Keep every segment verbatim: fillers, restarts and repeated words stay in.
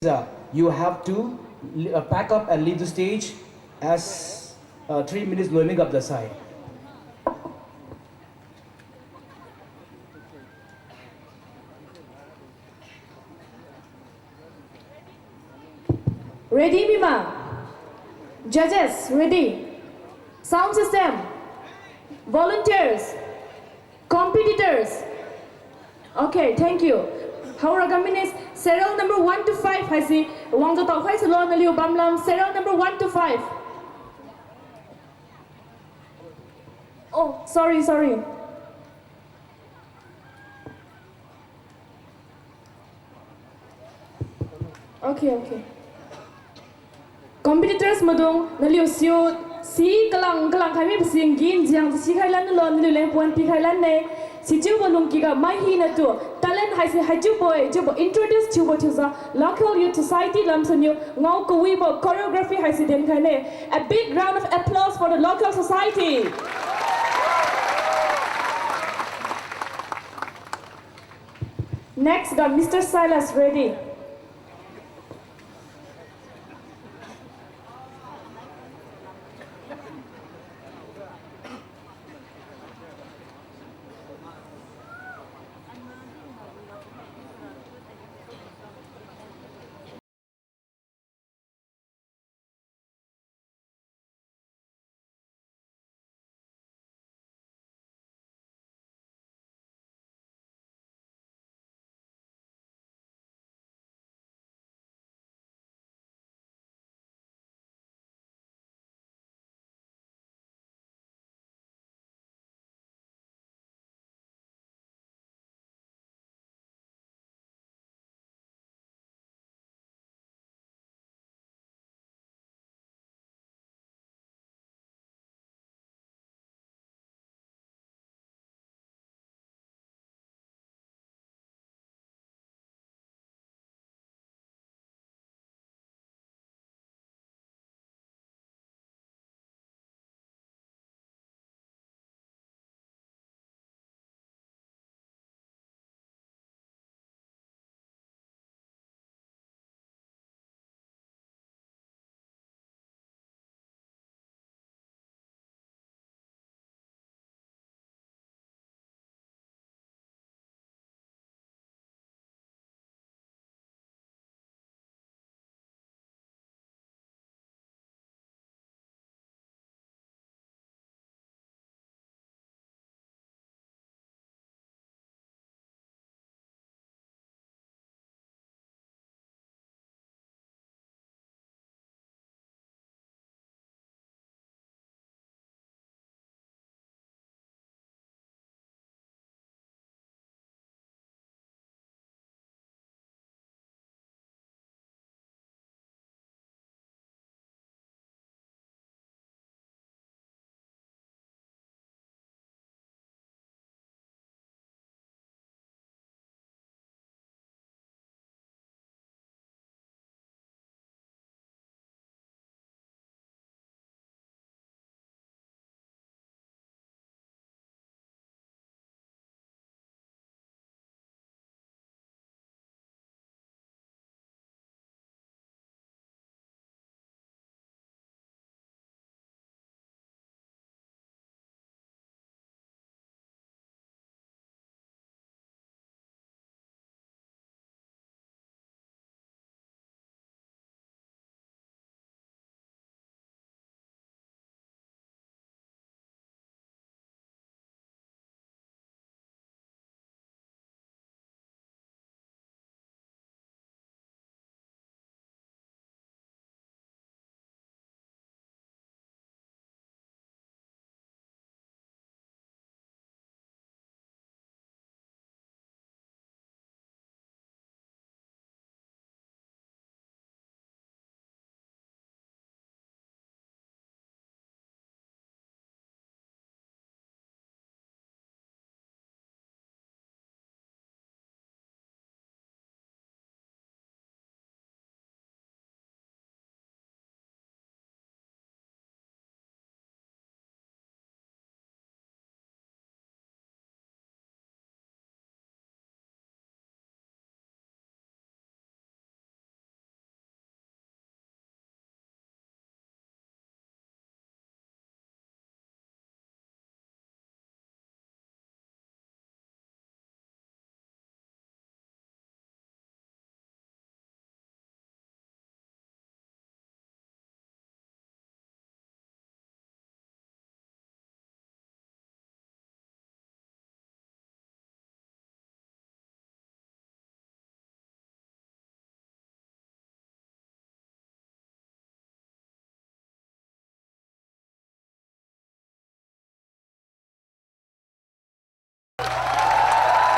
Uh, you have to, uh, pack up and leave the stage as, uh, three minutes loimik gapda sai. Ready, mima? Judges, ready? Sound system? Volunteers? Competitors? Okay, thank you. Haora ga mine serial number one to five haise, wangjiu taokhai silo naliu bamlam, serial number one to five. Oh, sorry, sorry. Okay, okay. Competitors maidung, naliu siu, si kalang, kalang khai mibo si ngi njiang si khai lan lo, naliu leng puan pikhai lan ne. Sichiubo lungki ga mai hinatu, talent haise haichiubo-e, chiubo introduce thiubo thiujiu, local youth society lamsaniu, ngao kawibo choreography haise dinkhai ne. A big round of applause for the local society. Next ga Mister Silas, ready.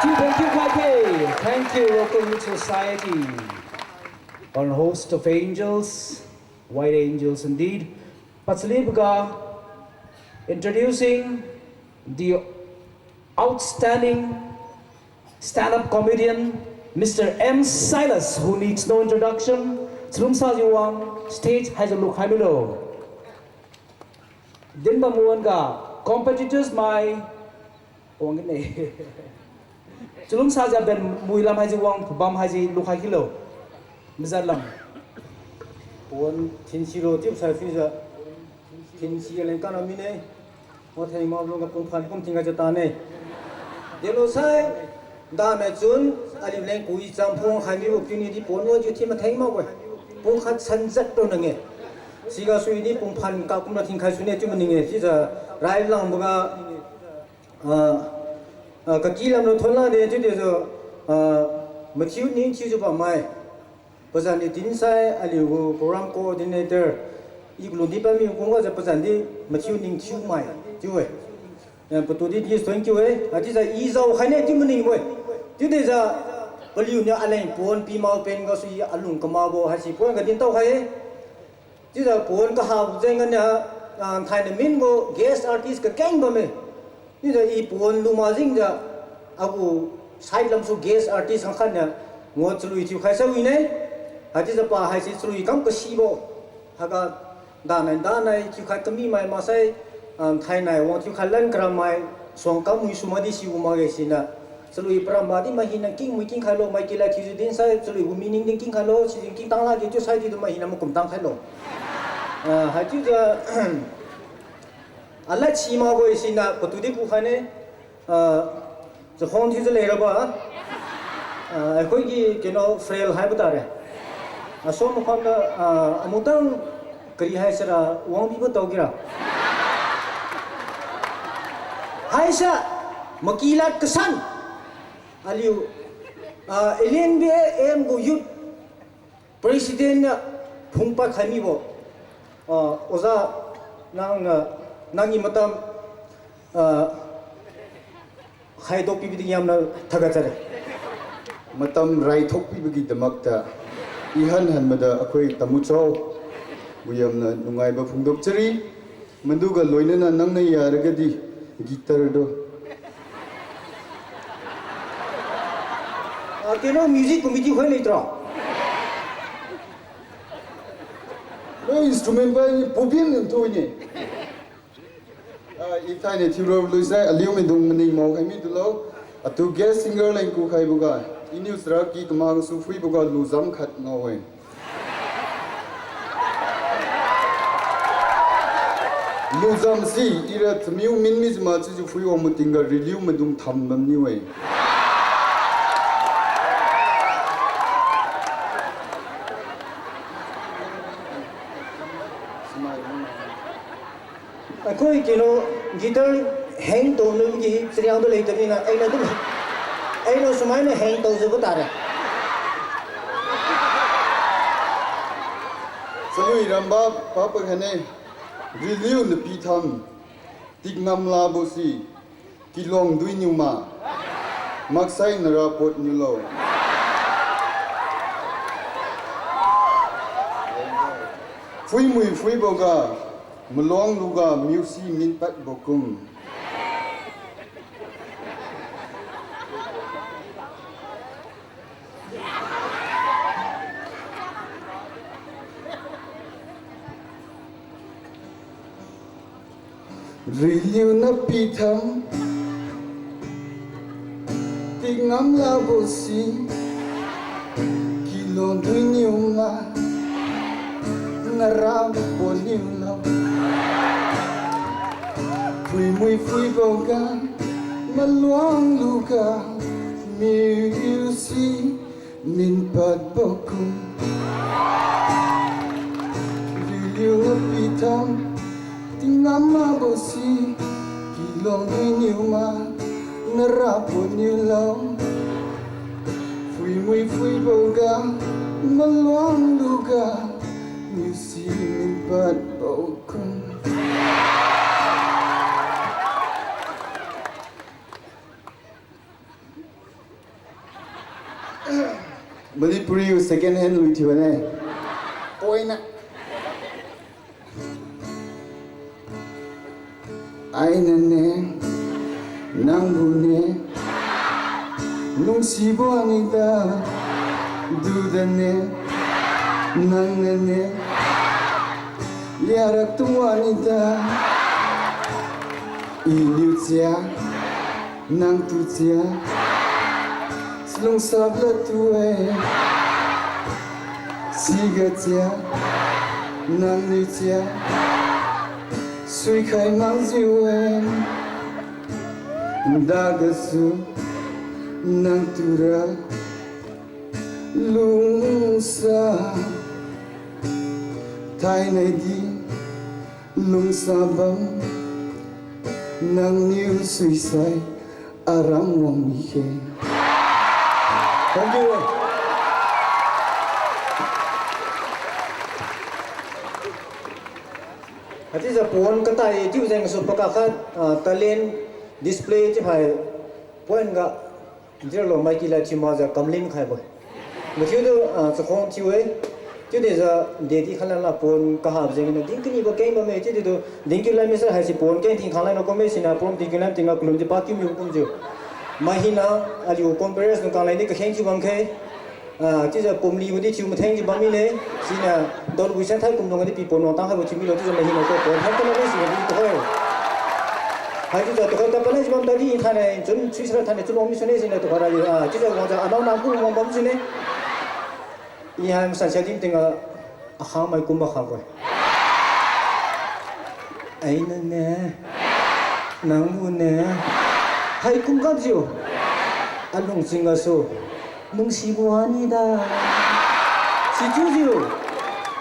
Thank you, K K. Thank you, Local Youth Society. On host of angels, white angels indeed. Pachaliboga, introducing the outstanding stand-up comedian, Mister M Silas, who needs no introduction. Chalungsajiu wang stage haijiu lukhai milo. Dinbam wan-ga competitors mai wang ne. Chalungsajiu ben muilam haiji wang pabam haiji lukhai khilo. Mazatlam. Pawan thinsi lo chiu sai suijiu. Thinsi aleng kana mine. Watheng mablung ga pungphan kum tingga jatane. Delo sai, dana chun, aliu leng kui champhung khai mibo piu ni di pawan wajiu thin matheng makbo-e. Pungkhat sanjat to nange. Siga sui di pungphan kakumra thinkhai sune chiu maning-e. Chiujiu rai langboga, ah, ah, kaki lamra thonla de chiu dejiu, ah, mathiu ning thiujiu bammai. Pazan di tinsai aliu gu program coordinator, i gu lungdi pami kungga jiu pazan di mathiu ning thiumai chiu-e. Eh, patu di di thank you-e. Haichiujiu i jao khaine chiu maningbo-e. Chiu dejiu paliuniu aleng pawan pi mao pen gasu i alung kamabo haisi pawan ga dintao khai-e. Chiujiu pawan kahabo jeng ganiu, ah, thainai min gu guest artist kakeng bamme. Chiujiu i pawan lu majengjiu, agu side lamsu guest artist khangkhat niu, ngu chalui thiukhai sai wine. Haichiujiu pa haise chalui kam kasibo. Haiga danai danai thiukhai kami mai maksai, ah, thainai wang thiukhai lan karam mai, suang kam mui su madi siu makge siniu. Chalui param madi mai hina king mui king khailo, mai kila thiujiu dinsai, chalui gu meaning din king khailo, sijin king tang lakge chiu sai didu mai hina makum tang khailo. Ah, haichiujiu, alad si makbo-e siniu patu di ku khaine, ah, chakhong thiujiu leirabo, ah, ꯑꯩꯈꯣꯏꯒꯤ ꯀꯩꯅꯣ ꯐꯦꯜ ꯍꯥꯏꯕ ꯇꯥꯔꯦ꯫ ꯑꯁꯣꯝ ꯃꯐꯝꯗ, ah, ꯑꯃꯨꯛꯇꯪ ꯀꯔꯤ ꯍꯥꯏꯁꯤꯔꯥ, ꯋꯥꯡꯕꯤꯕ ꯇꯧꯒꯦꯔꯥ? Haise, makilat kasan. Aliu, ah, L N B A M gu youth president niu phungpad khai mibo. Ah, Oja, nang, ah, nanggi matam, ah, khaidokpibidi yamna thagat jare. ꯃꯇꯝ ꯔꯥꯏꯊꯣꯛꯄꯤꯕꯒꯤꯗꯃꯛꯇ ꯏꯍꯟ ꯍꯟꯕꯗ ꯑꯩꯈꯣꯏ ꯇꯥꯃꯣꯆꯥꯎꯕꯨ ꯌꯥꯝꯅ ꯅꯨꯡꯉꯥꯏꯕ ꯐꯣꯡꯗꯣꯛꯆꯔꯤ꯫ ꯃꯗꯨꯒ ꯂꯣꯏꯅꯅ ꯅꯪꯅ ꯌꯥꯔꯒꯗꯤ guitar ꯗꯣ꯫ Ah, ꯀꯩꯅꯣ, music committee ꯈꯣꯏ ꯂꯩꯇ꯭ꯔꯣ? ꯅꯣꯏ instrument ꯄꯥꯏ ꯄꯨꯕꯤꯅ ꯊꯣꯏꯅꯦ꯫ Ah, ꯏꯊꯥꯏꯅ ꯊꯤꯎꯔ ꯂꯨꯏꯁꯥꯏ ꯑꯂꯤꯎ ꯃꯤꯗꯨꯡ ꯃꯅꯤꯡ ꯃꯧ ꯈꯥꯏꯃꯤꯗꯨꯂꯣ꯫ ꯑꯇꯨ guest singer ꯂꯦꯡꯀꯨ ꯈꯥꯏꯕꯨꯒ, ꯏꯅꯤꯎ ꯆꯔꯥꯛꯀꯤ ꯀꯃꯥꯡꯁꯨ ꯐꯨꯏꯕꯨꯒ ꯂꯨꯖꯝ ꯈꯠ ꯉꯧꯋꯦ꯫ ꯂꯨꯖꯝꯁꯤ ꯏꯔ ꯊꯃꯤꯎ ꯃꯤꯟꯃꯤꯖꯃ ꯆꯤꯖꯨ ꯐꯨꯏ ꯋꯥꯡ ꯃꯇꯤꯡꯒ ꯔꯤꯂꯤꯎ ꯃꯗꯨꯡ ꯊꯝꯕꯝꯅꯤꯋꯦ꯫ ꯑꯩꯈꯣꯏ ꯀꯩꯅꯣ, guitar hang ꯇꯧꯅꯕꯒꯤ ꯆꯩꯔꯥꯡꯗꯣ ꯂꯩꯇꯕꯅꯤꯅ ꯑꯩꯅ ꯑꯗꯨꯝ, ꯑꯩꯅ ꯁꯨꯃꯥꯏꯅ hang ꯇꯧꯖꯕ ꯇꯥꯔꯦ꯫ ꯆꯂꯨꯏꯔꯝꯕ ꯄꯥꯄ ꯈꯅꯦ, ꯔꯤꯂꯤꯎ ꯅꯨꯄꯤ ꯊꯝ, ꯇꯤꯛ ꯉꯝꯂꯥꯕꯨꯁꯤ, ꯀꯤꯂꯣꯡ ꯗꯨꯏꯅꯤꯎꯃ, ꯃꯛꯁꯥꯏ ꯅꯔꯥ ꯄꯣꯠ ꯅꯤꯎꯂꯣ꯫ ꯐꯨꯏꯃꯨꯏ ꯐꯨꯏꯕꯣꯒ, ꯃꯂꯣꯡ ꯂꯨꯒ, ꯃ꯭ꯌꯨꯁꯤ ꯃꯤꯟꯄꯠ ꯕꯣꯀꯨꯝ꯫ ꯔꯤꯂꯤꯎ ꯅꯄꯤ ꯊꯝ, ꯇꯤꯛ ꯉꯝꯂꯥꯕꯣꯁꯤ, ꯀꯤꯂꯣꯡ ꯗꯨꯏꯅꯤꯎꯃ, ꯉꯔꯥꯡ ꯄꯣꯅꯤꯎꯂꯣ꯫ ꯐꯨꯏꯃꯨꯏ ꯐꯨꯏꯕꯣꯒ, ꯃꯂꯣꯡ ꯂꯨꯒ, ꯃꯤꯎꯁꯤ, ꯃꯤꯟꯄꯠ ꯕꯣꯀꯨꯝ꯫ ꯔꯤꯂꯤꯎ ꯅꯄꯤ ꯊꯝ, ꯇꯤꯛ ꯉꯝꯂꯥꯕꯣꯁꯤ, ꯀꯤꯂꯣꯡ ꯗꯨꯏꯅꯤꯎꯃ, ꯅꯔꯥ ꯄꯣꯅꯤꯎꯂꯣ꯫ ꯐꯨꯏꯃꯨꯏ ꯐꯨꯏꯕꯣꯒ, ꯃꯂꯣꯡ ꯂꯨꯒ, ꯃꯤꯎꯁꯤ ꯃꯤꯟꯄꯠ ꯕꯣꯀꯨꯝ꯫ Manipuri gu second hand lui thiu ne. Poina. Ainane, nangbune, lungsibo anida, dudane, nangnane, liarak tu anida, iniu chia, nangtu chia, chalungsap latu-e, siga chia, nangniu chia, suikhai makjiu-e, dagasu nangtura lungsa, thainai di lungsa bam, nangniu suisai aram wang mikhe. Thank you. Haichiujiu pawan katai chiu jengsu pakakhat, ah, talent display chiu hai point ga, Dear Lord, mighty light thiu makjiu kamlin khaibo. Mathiutu, ah, chakhuang thiu-e. Chiudejiu dedi khalan la pawan kahabo jengniu dingkanibo keng bamme. Chiudetu dingkiu lan misai haise pawan keng tingkhang lan na kumme siniu pawan dingkiu lan tingga kalum di pakiu miu kumjiu. Mai hina aliu conference nung kanglai di kakheng thiu bam khe. Ah, chiujiu pumlibo di thiu matheng thiu bam mine, siniu daolubui sai thaikum nung di pi pawan wangtang khaibo thiu milo chiujiu mai hina ko pawan hai kana di siniu di tuhoi. Haichiujiu tuhoi ta panai thiu bam tadi thainai chun suisara thainai chun wang misune siniu tuhoi ra, ah, chiujiu wangjiu anao nang ku wang bam sine. I hai masan sia din tingga akhang mai kum makha ko-e. Ainane, nangbune, haikum kapjiu, alung ching gasu, lungsibo anida. Sichiujiu,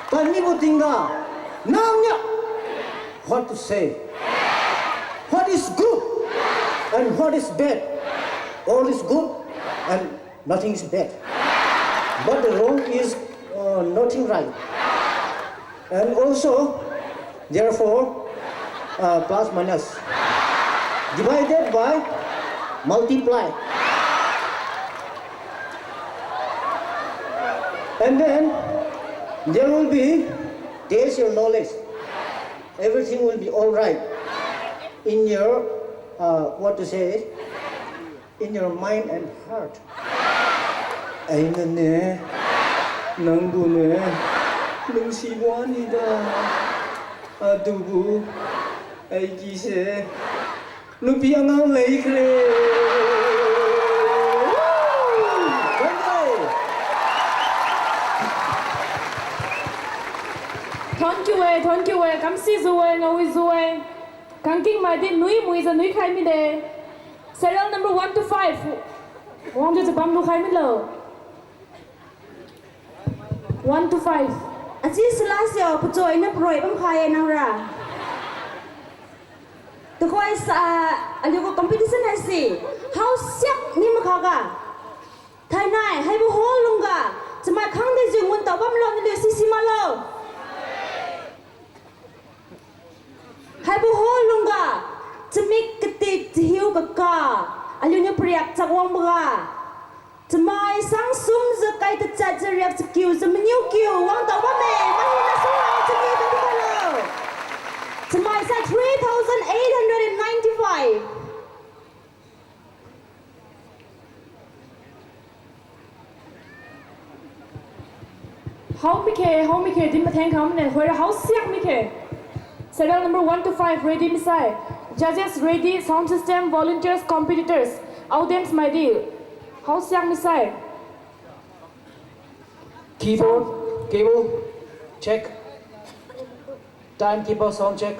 panibo tingga, nangniu, what to say? What is good and what is bad? All is good and nothing is bad. But the wrong is, uh, nothing right. And also, therefore, uh, plus minus. Divided by multiply. And then, there will be, test your knowledge. Everything will be all right in your, uh, what to say, in your mind and heart. Ainane, nangbune, lungsibo anida, adubu, aigise, nupi angang leikhre. Thank you. Thank you e, thank you e, kamsijiu e, ngaowijiu e. Kangking maidi nui muijiu nuikhai mide. Serial number one to five. Wangjiu chabam lukhai milo. One to five. Achi sala sio, pachoi niu paroi bamkhai-e nangra. Tuhoi sa, aliugu competition haise hao siak mi makhaga. Thainai, haibo hall lungga, chamai khangdejiu nguntao bamlo naliu sisi maklo. Haibo hall lungga, chamik katik chahiu kaka, aliuniu pariak chak wangboga. Chamai sang sumjiu kai tachatjiu riak chakiujiu maniu kiu wangtao bamme, mai hina sura chamiu tadilo. Chamai sai three thousand eight hundred and ninety-five. Hao mikhe, hao mikhe, din matheng khamne, hoira hao siak mikhe. Serial number one to five, ready misai. Judges ready, sound system, volunteers, competitors, audience maidi. Hao siak misai. Keyboard, cable, check. Timekeeper, sound check.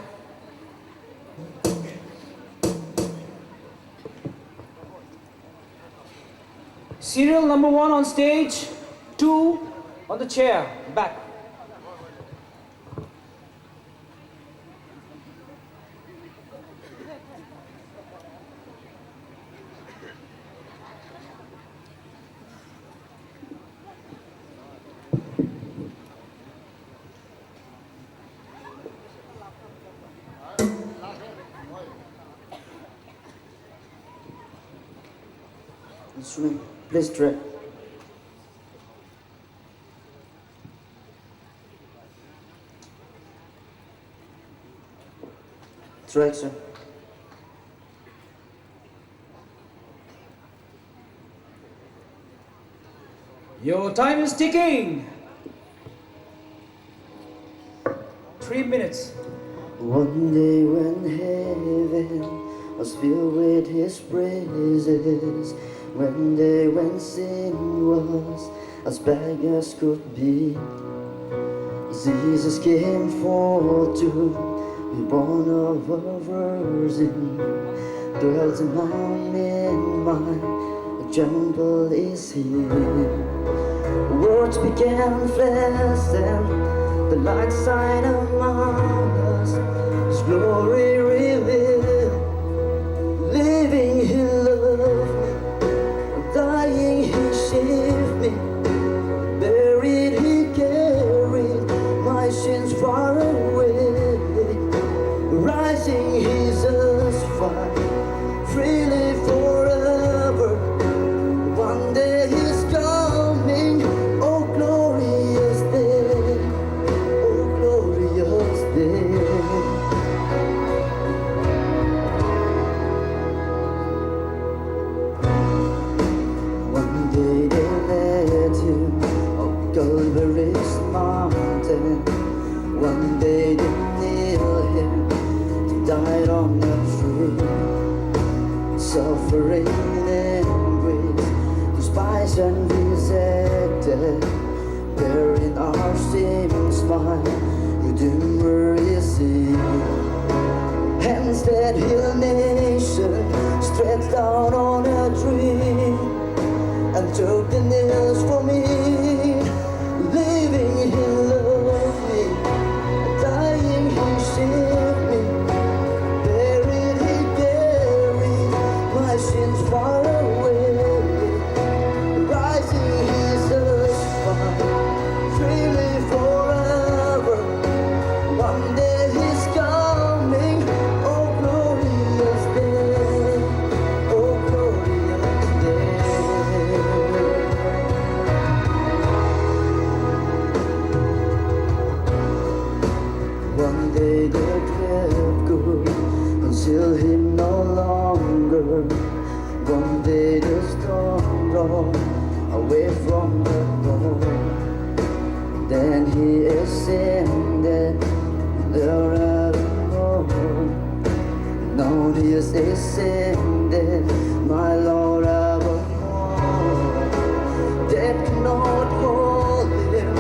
Serial number one on stage, two on the chair, back. Instrument, please, track. Strike, sir. Your time is ticking. Three minutes. One day when heaven was filled with his praises, one day when sin was as black as could be, Jesus came forth to be born of a virgin, dwelt among men, my example is he. Words became flesh and the light shine among us. His glory revealed. Living he loved me, dying he saved me, buried he carried my sins far away. Rising he justified freely forever. One day he's coming, oh glorious day, oh glorious day. One day they led him up Calvary's mountain. One day they nailed him, he died on a tree. Suffering and grief, despised and rejected, bearing our sins, my Redeemer is he. Hands that heal nations, stretched out on a tree, and took the nails for me. Living he loved me, dying he saved me, buried he carried my sins far away. Rising he justified freely forever. One day he's coming, oh glorious day, oh glorious day. One day the grave could conceal him no longer. One day the stone rolled away from the door. Then he ascended, Lord evermore. Now he is ascended, my Lord evermore. Death cannot hold him,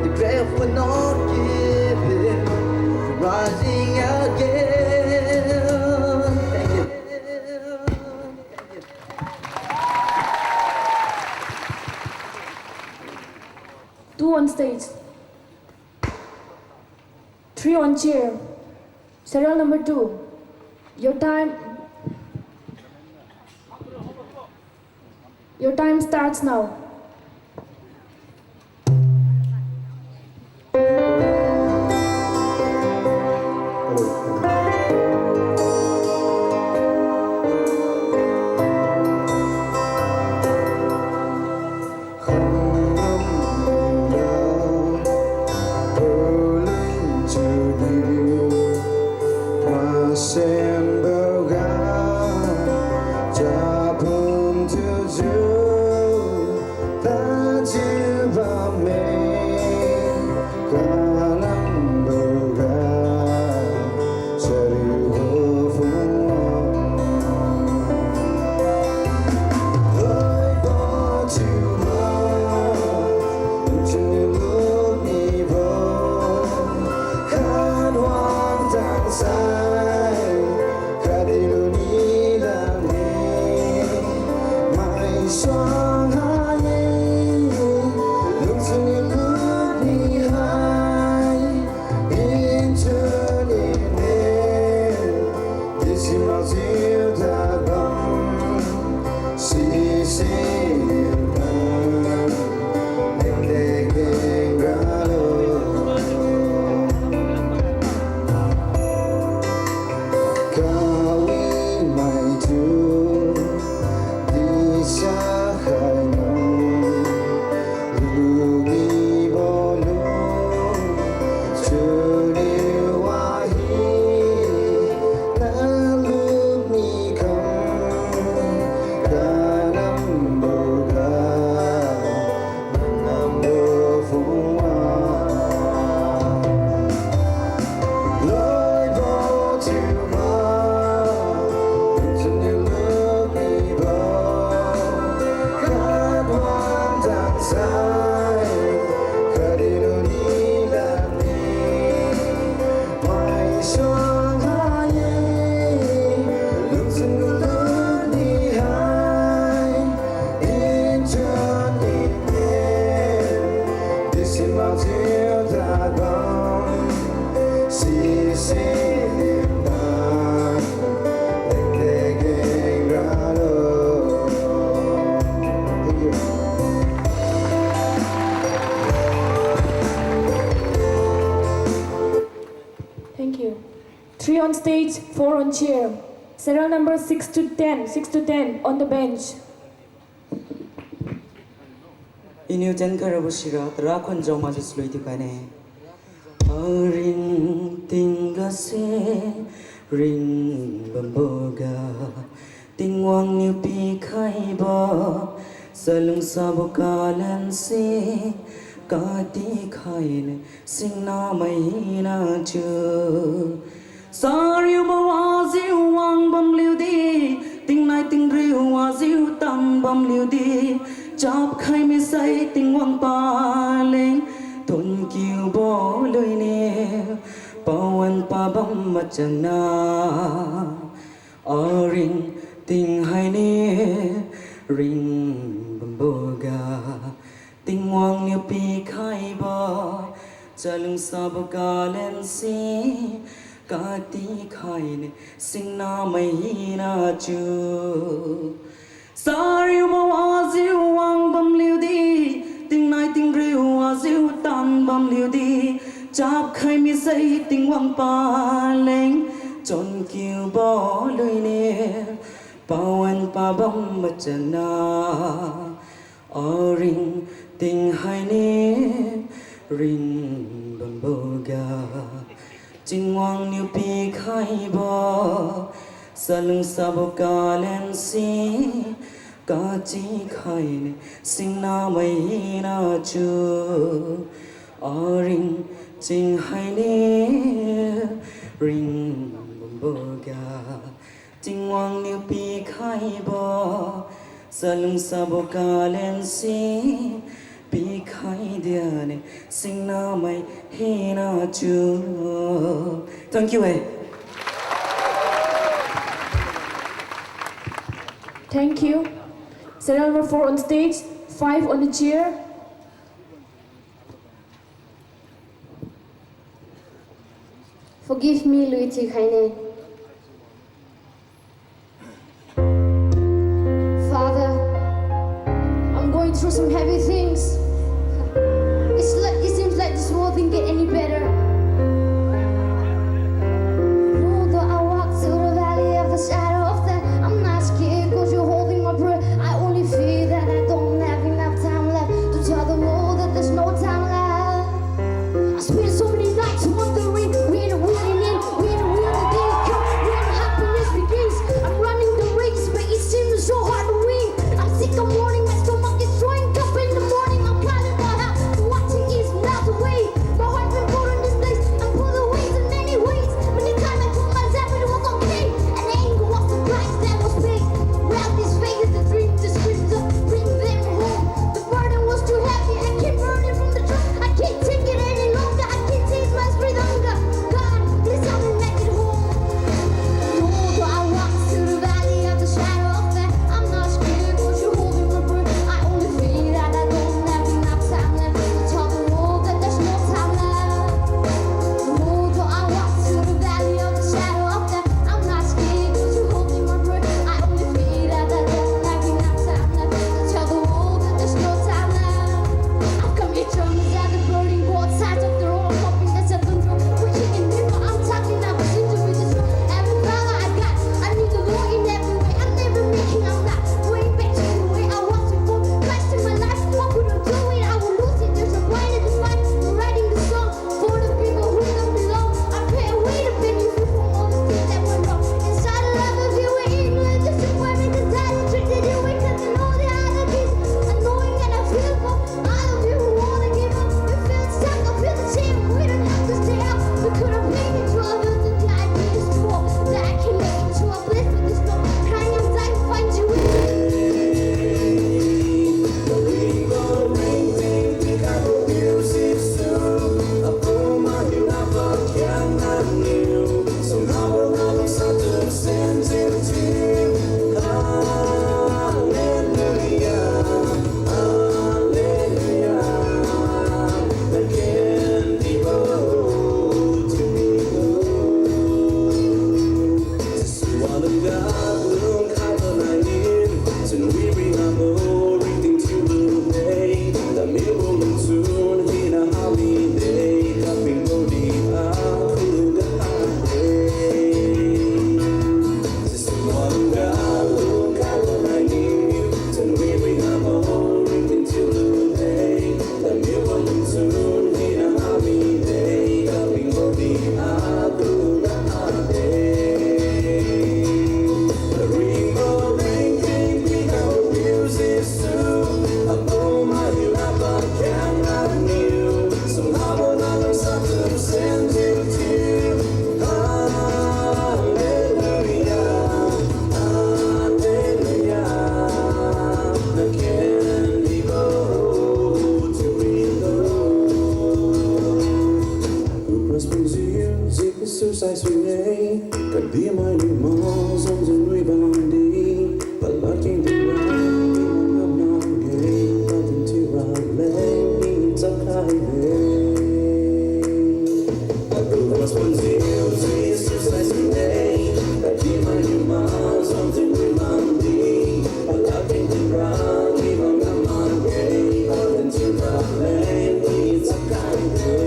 the grave will not keep him from rising again. Thank you. Thank you. Two on stage. Three on chair. Serial number two. Your time, your time starts now. Thank you. Three on stage, four on chair. Serial number six to ten, six to ten on the bench. Iniu ten khairabo sira tara khon jao majiu chalui thiu khaine. Aring tingga se, ring bamboga, Tingwang niu pikhaibo, chalungsabo kalense, kati khaine, singnamai hina chiu. Sariubo wajiu wang bamliudi, tingnai tingriu wajiu tan bamliudi, chapkhai misai Tingwang paleng, thonkiubo luine, pawan pabam machangna. Aring tinghaine, ring bamboga, Tingwang niu pikhaibo, chalungsabo kalense, kati khaine, singnamai hina chiu. Sariubo wajiu wang bamliudi, tingnai tingriu wajiu tan bamliudi, chapkhai misai Tingwang paleng, chonkiubo luine, pawan pabam machangna. Aring tinghaine, ring bamboga, Tingwang niu pikhaibo, chalungsabo kalense, kati khaine, singnamai hina chiu. Aring tinghaine, ring bamboga, Tingwang niu pikhaibo, chalungsabo kalense, pikhai diane, singnamai hina chiu. Thank you, eh. Thank you. Serial number four on stage, five on the chair. Forgive me, lui thiu khaine. Father, I'm going through some heavy things. It's like, it seems like this world didn't get any better. Though I walk through the valley of the shadow of death, I'm not scared 'cause you're holding my breath. I only fear that I don't have enough time left to tell the world that there's no time left. I spent so many nights wondering when, when, when, when, when the day comes, when happiness begins. I'm running the race, but it seems so hard to win. I'm sick of mourning, my stomach is throwing up in the morning. I'm climbing my house, watching is not the way. My heart been put on this place, I'm pulled away in many ways. Many times I told myself it was okay, and anger was the price that was paid. Well, this faith is the dream, the screams of bring them home. The burden was too heavy, I keep running from the truth. I can't take it any longer. I Sai suine, kadihmai niu maksai zan nui bamdi, pala keng dinra, di mangamangge, patin thiura leng, di chakhaide. Atu verse one zero, Jesu sai suine, kadihmai niu maksai zan nui bamdi, pala keng dinra, di mangamangge, patin thiura leng, di chakhaide.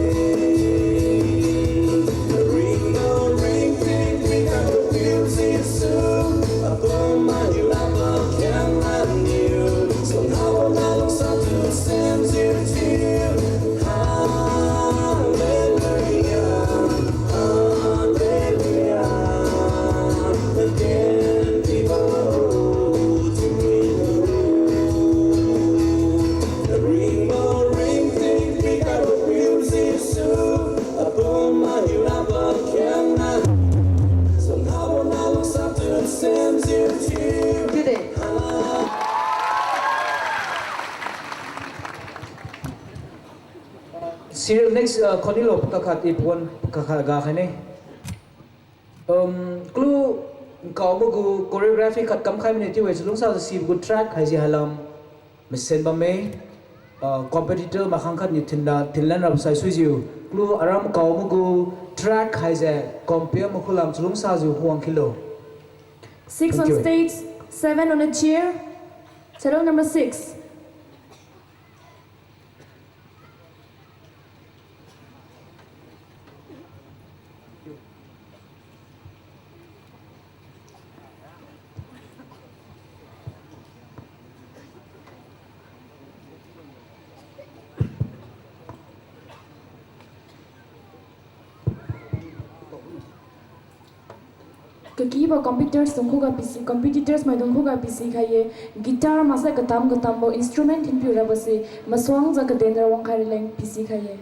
Serial next, uh, khonilo pakakhat i puan pakakhat ga khaine. Um, clue nkao magu choreography khat kamkhai mine chiu-e, chalungsa sibo gu track haise hailam mesen bamme, ah, competitor mai khangkhat niu thinra, thinlan rabo saisuijiu. Clue aram kao magu track haise compare makhulam chalungsajiu huang khilo. Six on stage, seven on a chair. Serial number six. Kakibo competitors dung khuga pisi, competitors maidung khuga pisikhai-e, guitar maksai katam katambo instrument thinpiu rabose, masuangjiu kadenra wangkhai raleng pisikhai-e.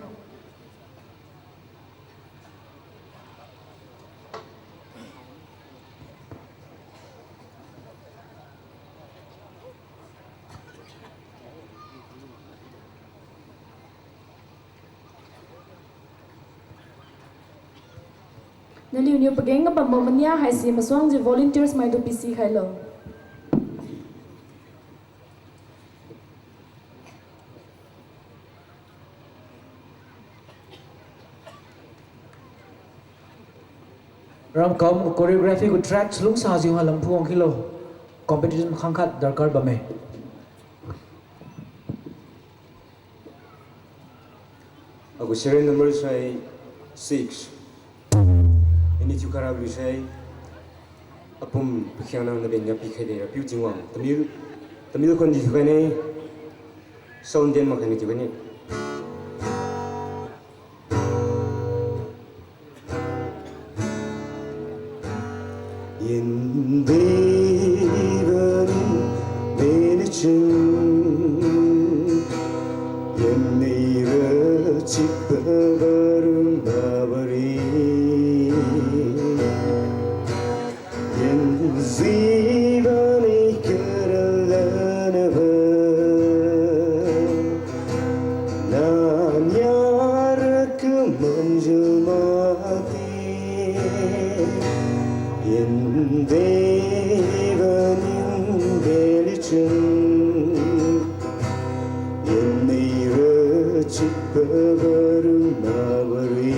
Naliuniu pageng kabambo mania haise masuangjiu volunteers maitu pisikhailo. Ramkam choreography gu track chalungsajiu halam phuang khilo. Competition khangkhat darkar bamme. Agu serial number sai six. Ini thiukhai rabi sai apum pakhiangnang naben niu pikhaide, Rapiu Tingwang. Tamil, Tamil khon di thiukhaine. Sound den makhaine thiukhaine. Yendiban meniching, yennira chipa barum babari. Yenjiba ni karalanaba, nanyara kamanjiu mati. Yendiba nindeli chun, yennira chipa barum babari.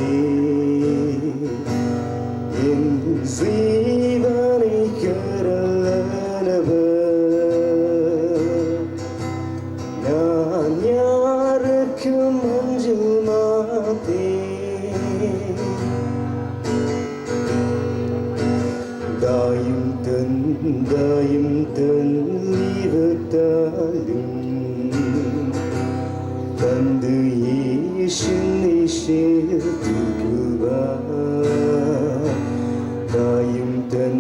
Yenjiba ni karalanaba, nanyara kamanjiu mati. Dayim tan, dayim tan liba talung, tandu yi shin ni shi tukuba. Dayim tan,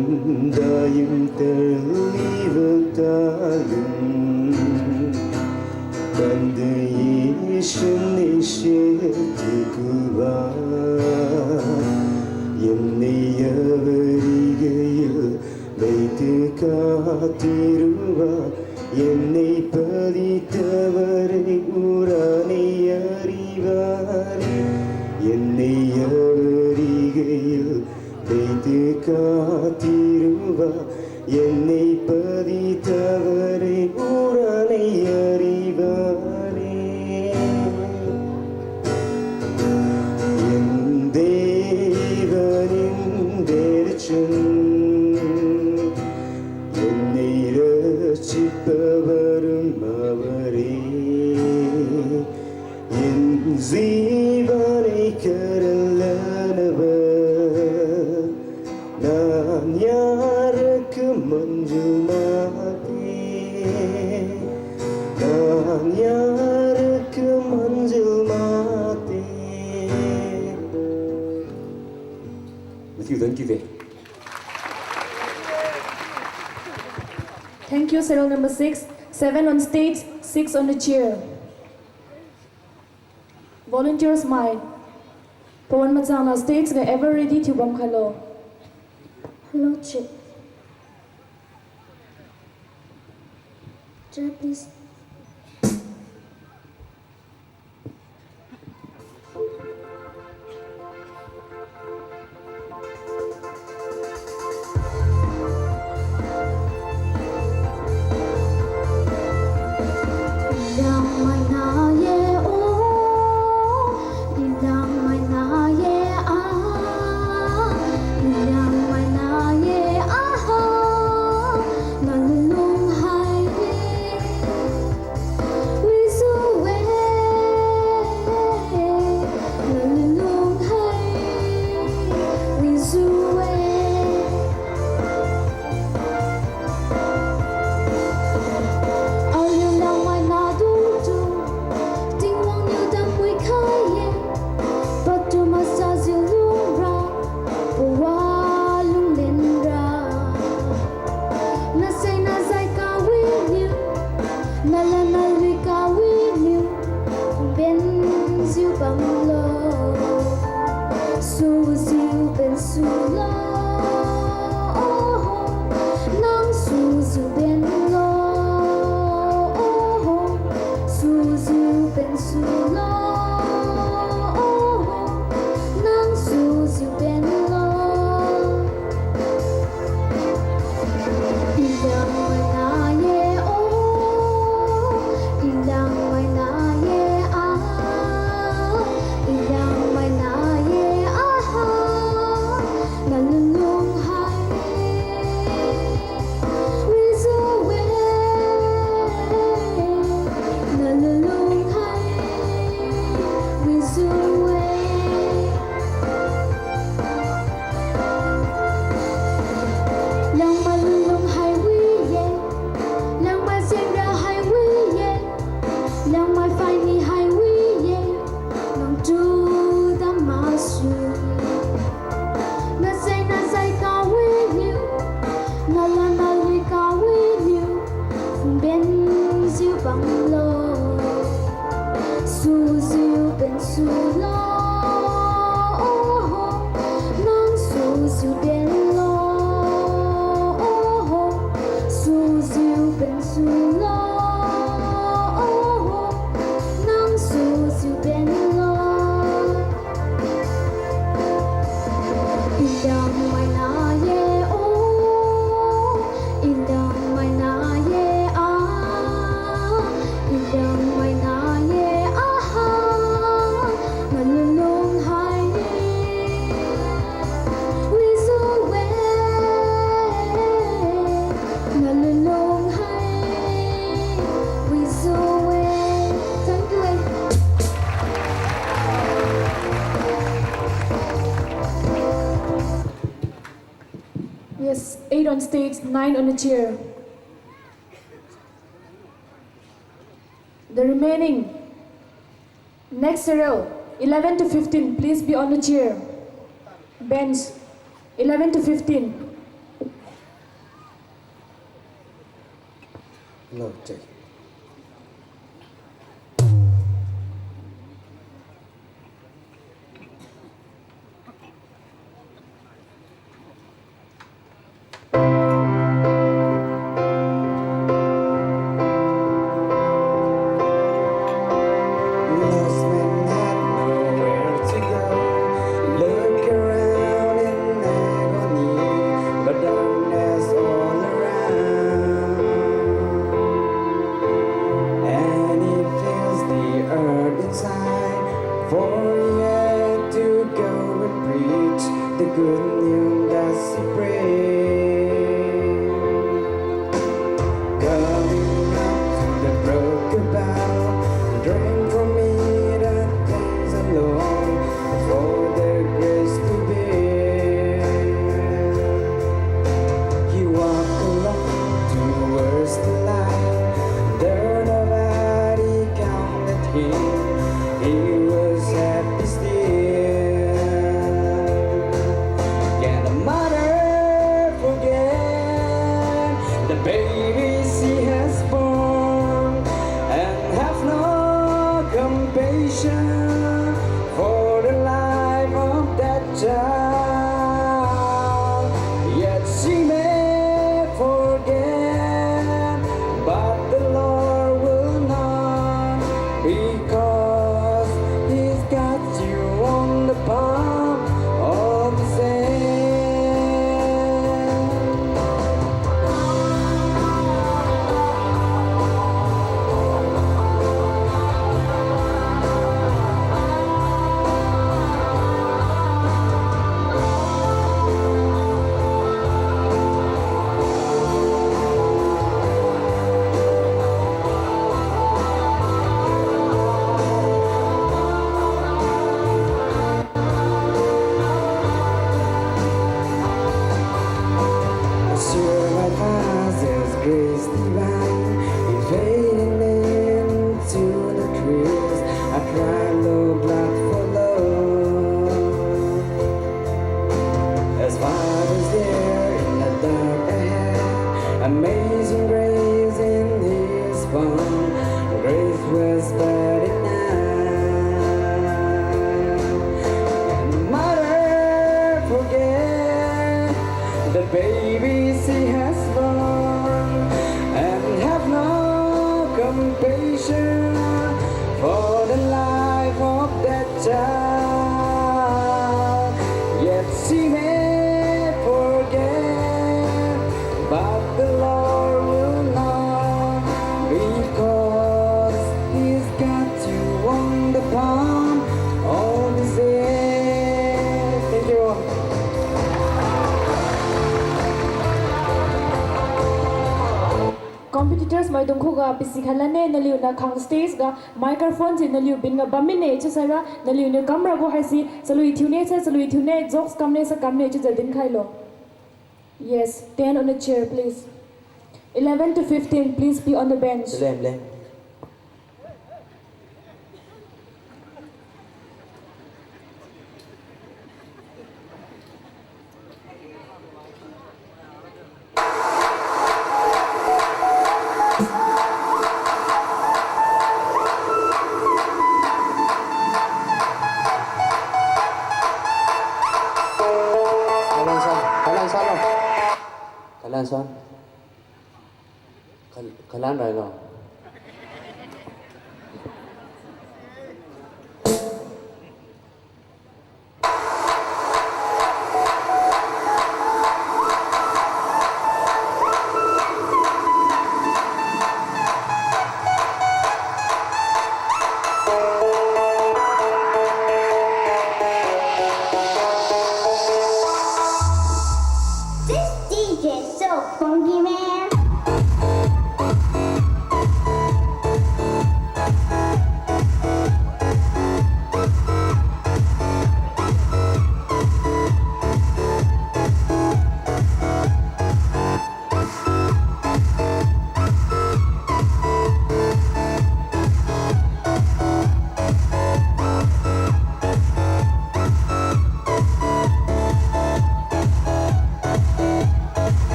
dayim tan liba talung, tandu yi shin ni shi tukuba. Yamni yabari gayu, maitu katiruba, yamni padi tabari urani yaribari, yamni yabari gayu, Teka tiruba, yennei padi tabare urane yariba ne. Yende banin derchun, yennei rachipa barum mabare. Yen ziba nei karalanaba, nanyara kamanjiu mate, nanyara kamanjiu mate. Mathiu dan kide. Thank you, serial number six. Seven on stage, six on the chair. Volunteers mai, pawan machang na stage ga ever ready thiu bam khailo. Hello, check. Chair, please. Aliu Liangmai nadungtu Tingwang niu dampui khai-e, patu masajiu lungra, pawa lunglenra. Nasai nazai kawiniu, nalan nalui kawiniu, benjiu bamlo. Sujiu bensulo, nang sujiu benlo. Sujiu bensulo, nang sujiu benlo. I Liangmai na ye o, I Liangmai na ye a, I Liangmai na ye a ha, nalulung hai wijiu-e, nalulung hai wijiu-e. Liangmai lulung hai wi-e, Liangmai jengra hai wi-e, Liangmai phaini hai wi-e, nang tu dam masu. Nasai nazai kawiniu, nalan nalui kawiniu, benjiu bamlo. Sujiu bensulo, nang sujiu benlo. Sujiu bensulo, nang sujiu benlo. I Liangmai na ye o, I Liangmai na ye a, I Liangmai na ye a ha, nalulung hai wijiu-e, nalulung hai wijiu-e. Thank you, eh. Yes, eight on stage, nine on the chair. The remaining, next serial, eleven to fifteen, please be on the chair. Bench, eleven to fifteen. Hello, check. Lost men had nowhere to go. Look around in agony. Good news that she prayed. Coming up to the brook above, drank from it and thanks the Lord for the grace to bear. He walked along towards the light, there nobody counted him. He was happy still. Can a mother forget the baby she has born and have no compassion for the life of that child? Yet she may forget, but the Lord will not, because He's got you on the palm of His hand. Assured by Father's grace divine, He faded into the trees, a cry low blood for love. As Father's there in the dark ahead, amazing grace in His palm, grace was but enough. And mother forget the baby she has born and have no compassion for the life of that child. Yet she may forget, but the Lord will not, because He's got you on the palm of His hand. Thank you. Competitors maidung khuga pisi khailane, naliuniu khang stage ga microphone si naliu bin ga bam mine chiusaira, naliuniu kamrabo haise chalui thiune sai chalui thiune, jokes kamne sai kamne chiujiu dinkhailo. Yes, ten on a chair, please. Eleven to fifteen, please be on the bench. Lem, lem. Kalan san, kalan san lo. Kalan san. Kal-, kalan rai lo. This D J is so funky, man.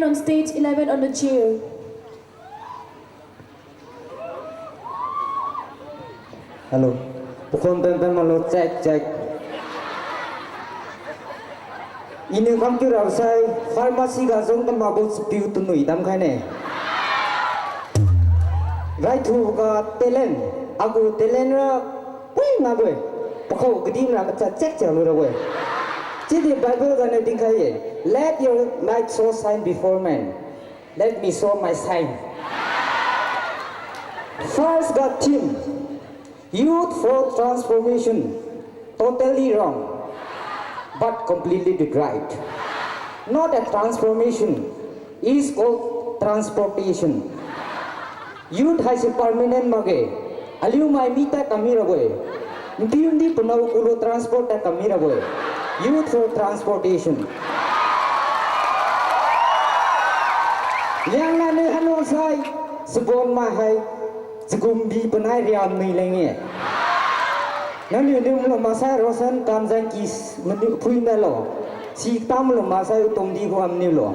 On stage, eleven on the chair. Hello. Pakhon pen pen malo, check, check. Iniu kam kiu rabo sai, pharmacy ga zong kamakbo chapiu tunui damkhai ne. Raithubo ga talent, agu talent ra pui ngabo-e. Pakhao kadin ra kacha check check lu rabo-e. Chiudi Bible ga niu dinkhai ye, "Let your light so shine before men." Let me show my sign. First ga theme, Youth for Transformation. Totally wrong, but completely right. Not a transformation, is called transportation. Youth haise permanent makge. Aliu mai mi tad kam mirabo-e. Npiu ndi panao kulo transport tad kam mirabo-e. Youth for transportation. Lianglad niu hanu sai, chabon mai hai, chagumbi panai riam nui leng-e. Nangniu niu mlo maksai Roshan Kamjang ki s-, maniu phui nalo. Si tam lo maksai utom di gu am niu lo.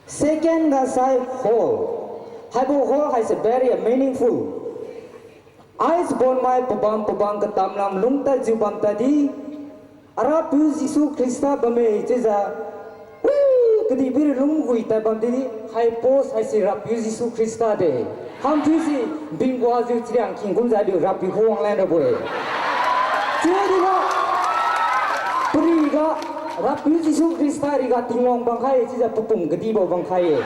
Second ga sai hall. Haibo hall haise very meaningful. Ai chabon mai pabam pabam katam lam lungtadjiu bam tadi, Arapiu Jesu Khrista bamme chiujiu, wi, kadihpiri lunggui tad bam tadi, hai post haise Rapiu Jesu Khrista de. Hamthiu si, bingwajiu chariang kheng kumjiu aliu Rapiu khuang lan rabo-e. Chiudi ga, pariga, Rapiu Jesu Khrista riga Tingwang bamkhai-e chiujiu papum kadibo bamkhai-e.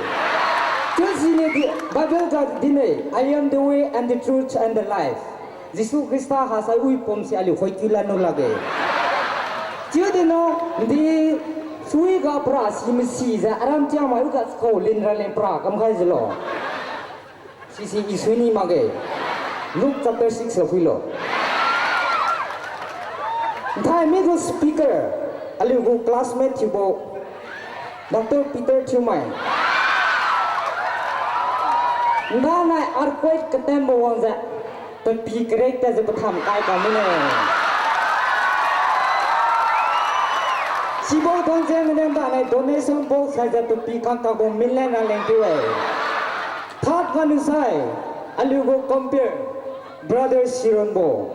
Chiu siniu di, Bible ga din-e, "I am the way and the truth and the life." Jesu Khrista hasai wi pum si aliu khoikiu lanlu lakge. Chiudi no, ndi suiga para si masijiu aram chiang mai uga chakao lin raleng para kamkhaijiulo. Sisi i suini makge. Luke chapter six lo phuilo. Nthai mi gu speaker, aliu gu classmate thiubo, Doctor Peter Thiumai. Ndanai earthquake katembo wangjiu, papi karek tadjiu patham kai kam mine. Sibo thongjeng mine ndanai donation box haijiu papi kang kabo million raleng thiu-e. Third ganiu sai, aliu gu compere, Brother Sironbo.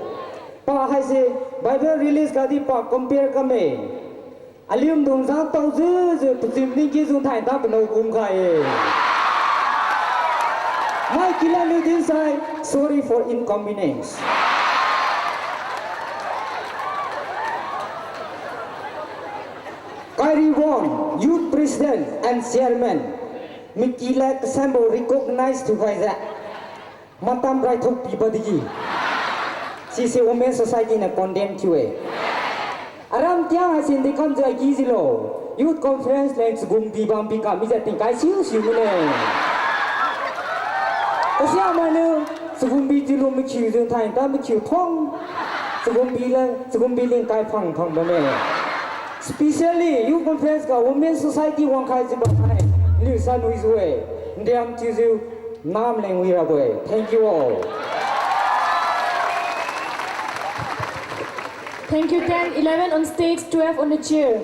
Pa haise Bible release gadi pa compere kamme. Aliu mdung jang taojiujiu pachim ningkijiu nthai nda panao kumkhai-e. Mai kilanliu dinsai, sorry for inconvenience. Kairiwon, Youth President and Chairman, miki lad kasanbo recognize thiukhaijiu matam raithuk pibadigi, sise Women Society niu condemn thiu-e. Aram tiang haise ndi kamjiu agi jilo, youth conference leng chagumbi bambi kamijiu tingkai siu siu mine. Kasiamainiu chagumbi tiulu makhiujiu nthai ta makhiu thong, chagumbi leng, chagumbi leng kai phang phang bamme. Specially youth conference ga Women Society wangkhaijiu bamkhai, liu sanwijiu-e, ndiam thiujiu, nam leng wirabo-e. Thank you all. Thank you, ten, eleven on stage, twelve on the chair.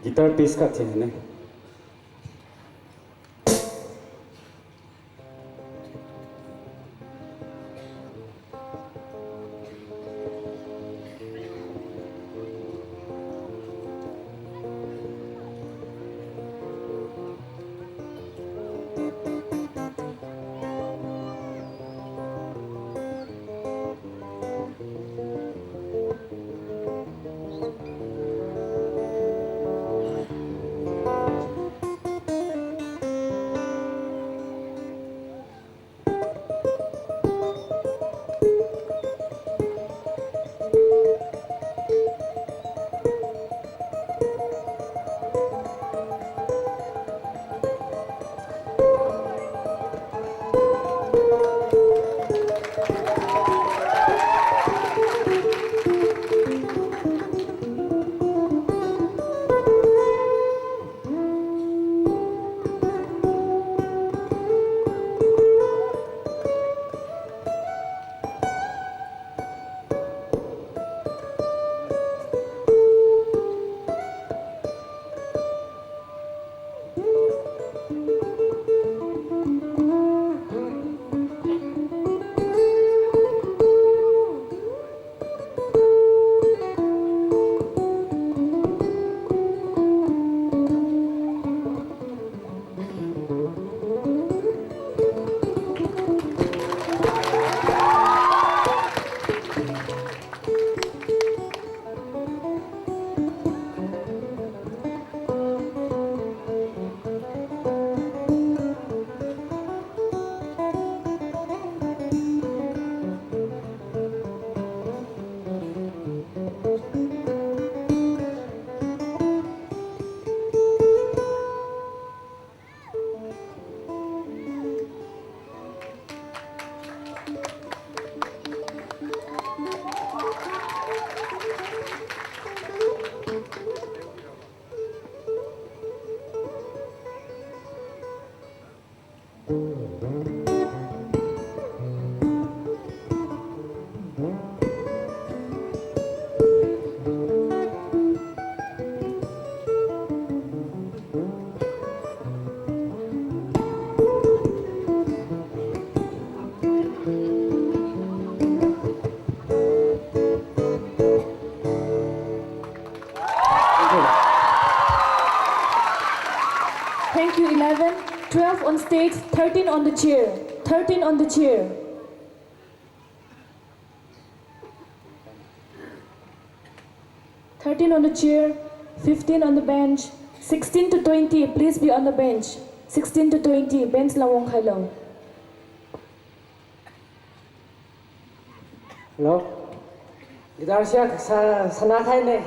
Guitar piece khat thinne. Thank you, eleven. Twelve on stage, thirteen on the chair. Thirteen on the chair. Thirteen on the chair, fifteen on the bench, sixteen to twenty, please be on the bench. Sixteen to twenty, bench la wangkhailo. Hello? Guitar sia sa-, sana khaine.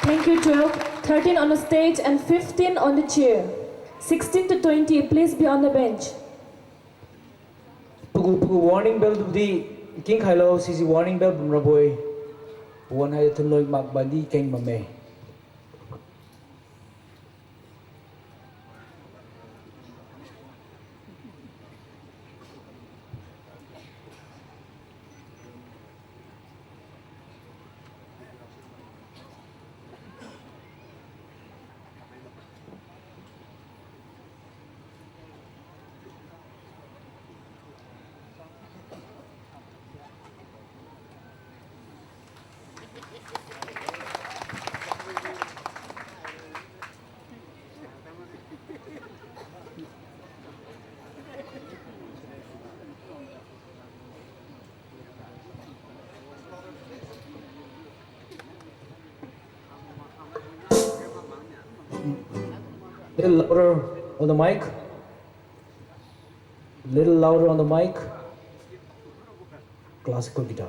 Thank you, twelve. Thirteen on the stage and fifteen on the chair. Sixteen to twenty, please be on the bench. Pagu, pagu warning bell tubdi kingkhailo, sisi warning bell bamrabo-e. Pawan hai thunloi mak bamdi keng bamme. Little louder on the mic. Little louder on the mic. Classical guitar.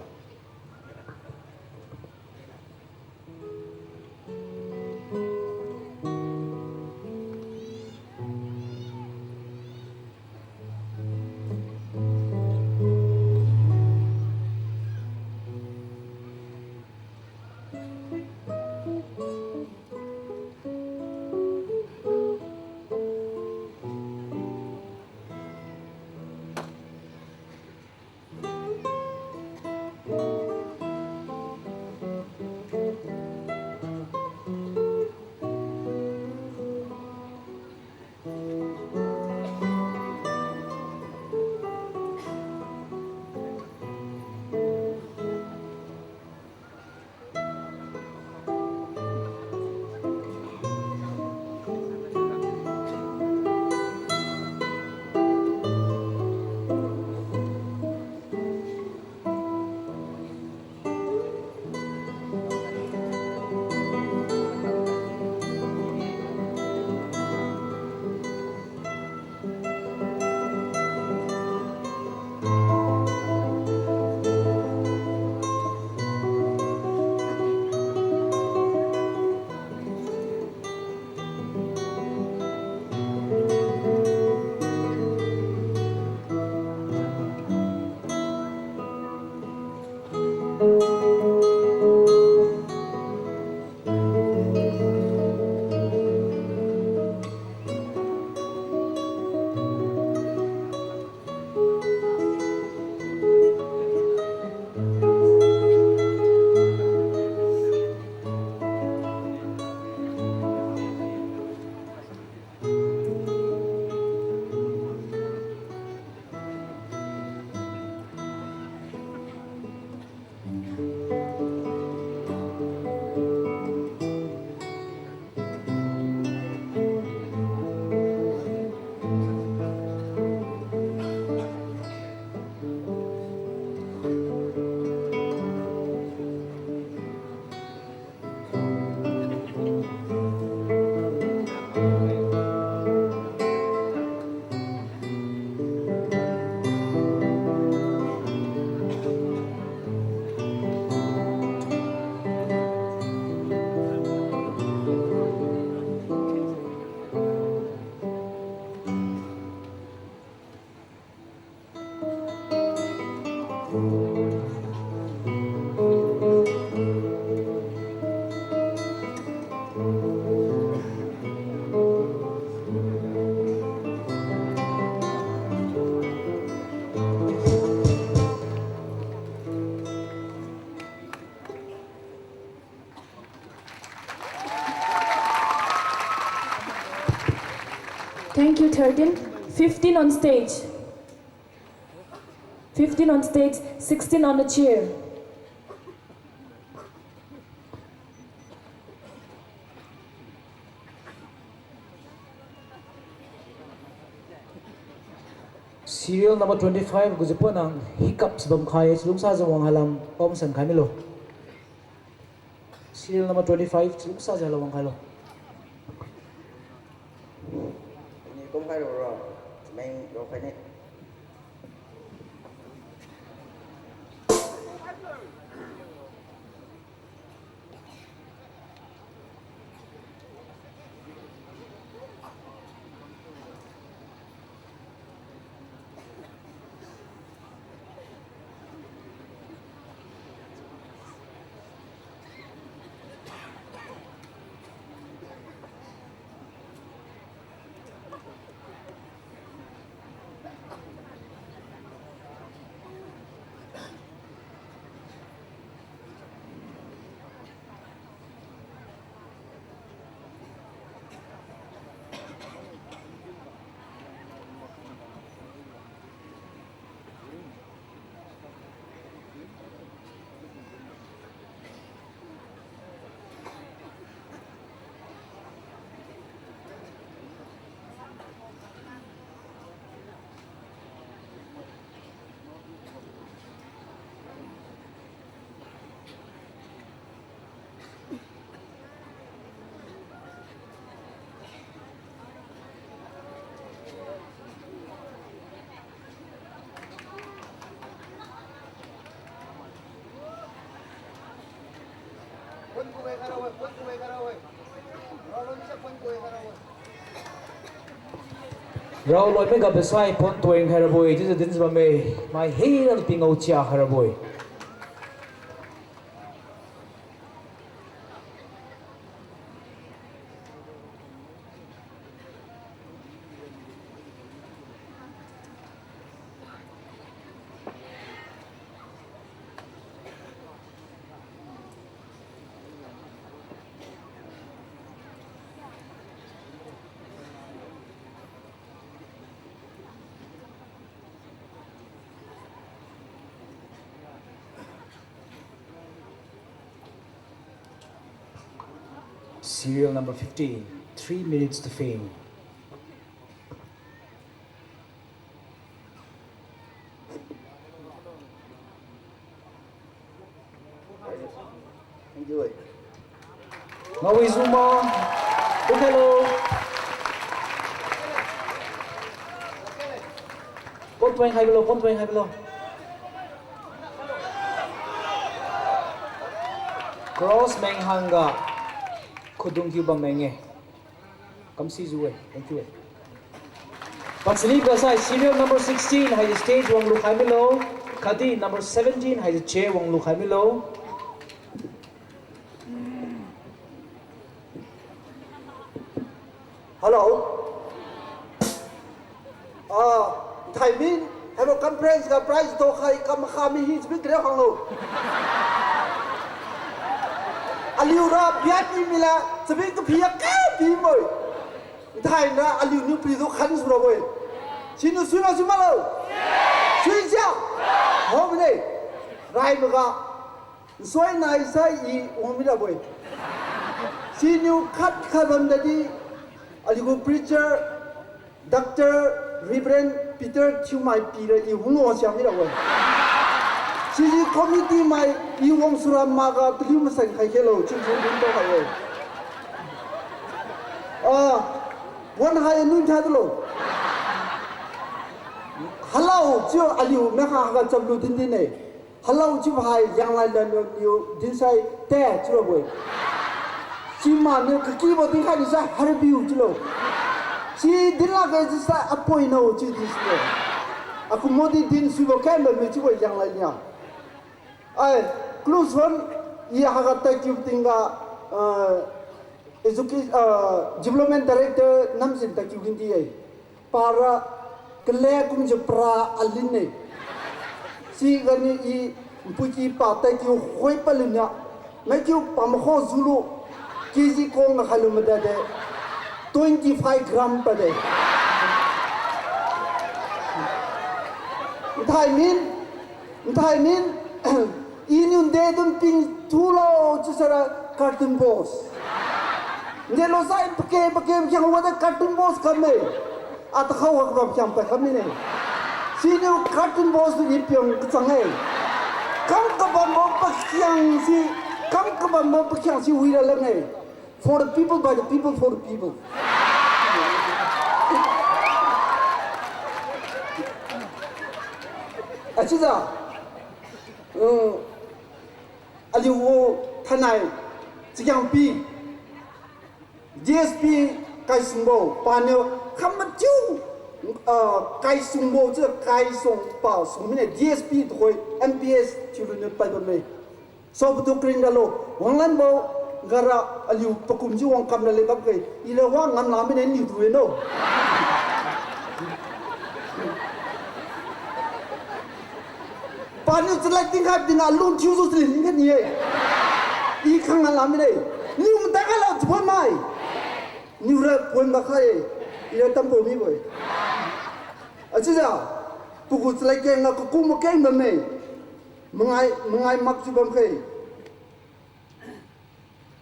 Thank you, thirteen. Fifteen on stage. Fifteen on stage, sixteen on the chair. Serial number twenty-five gu jiu pona hiccups bamkhai, chalungsajiu wang hailam pom san khai milo. Serial number twenty-five, chalungsajiu hailam wang khailo. Ni kum khai ro ro, meng ro khai ni. Rao loimai ga besai point tueng khairabo-e, chiujiu dinjiu bamme, mai hina pingao chia khairabo-e. Serial number fifteen, Three Minutes to Fame. Ngawi Zuma, Bukhalo. Point tueng khaibolo, point tueng khaibolo. Cross meng hangga khudung kiu bam meng-e. Kamsi jiu-e, thank you-e. Pasali pasai serial number sixteen haise stage wanglu khai milo, khatdi number seventeen haise chair wanglu khai milo. Hello. Ah, nthai min, haibo conference ga prize do khai kam kha mi hi chabi kre khanglo. Aliu ra biat ni mila chabi kaphi ya ka pi moi. Nthai na aliu niu pi du khan sura boi. Siniu sui na sui malo. Sui sia. Hau mine. Rai maga. Nsoi nai sai i wang mi rabo-e. Siniu khat khat bam dadi, aliu gu preacher, Doctor Reverend Peter Thiumai pi ra i hung wang siam mi rabo-e. Siji committee mai i wang sura maga taliu masan khai khelo, chim chim din to khai-e. Ah, wan hai nun tha delo. Hello, chiu aliu mekha ga chaplu din din-e. Hello chiu hai Lianglai lan niu dinsai te chiu rabo-e. Chima niu kakibo dinkhai ni sai Harbiu chiulo. Chi dinlakge chiusai apoi nao chiu di silo. Akumodi din suibo ken bamme chiubo Lianglai nia. Ai, Kluson, i haga tadkiu tingga, ah, educa-, ah, development director namsin tadkiu kin di-e. Para kale kumjiu para alin-e. Siganiu i npuiki pa tadkiu khoi palun nia. Maikiu pa makho zulu. K G kong ga khailu madade. Twenty five gram pade. Nthai min, nthai min, iniu nde dun ping thulo chiusara carton box. Nde lo sai pake pake pakhiang wade carton box kamme. Atakhao ha kabam pakhiang pa kam mine. Siniu carton box tu i piang kachang-e. Kam kabambo pakhiang si, kam kabambo pakhiang si wira lang-e. For the people, by the people, for the people. Achiujiu, um, aliu gu thainai, Chakyangpi, D S P kaisungbo, paniu kham mathiu, ah, kaisungbo, chiu kaisung pa sung mine, D S P tuhoi M P S thiulu niu paibamme. Saobo tu kring ralo, wanglanbo gara aliu pakumjiu wangkam raleng kamke, ira wa ngamla mine niu tu-e no. Paniu chalad tingkhai tingga lun thiujiu chalad tingkhai ni-e. I khang ngamla mine. Niu matai khailo chiubo mai. Niura pon makhai-e. Ira tambo mibo-e. Achiujiu, pagu chalad keng ga kakum makeng bamme. Mangai, mangai makjiu bamkhe.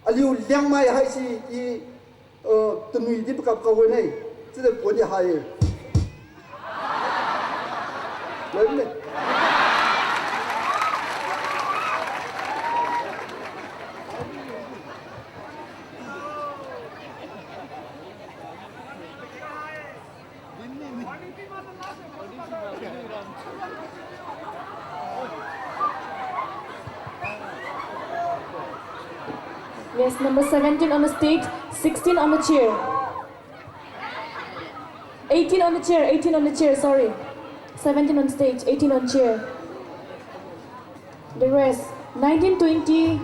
Aliu Liangmai haise i, eh, tanui di pakap kawine. Chiude podi hai-e. Loine. Yes, number seventeen on the stage, sixteen on the chair. Eighteen on the chair, eighteen on the chair, sorry. Seventeen on stage, eighteen on chair. The rest, nineteen, twenty.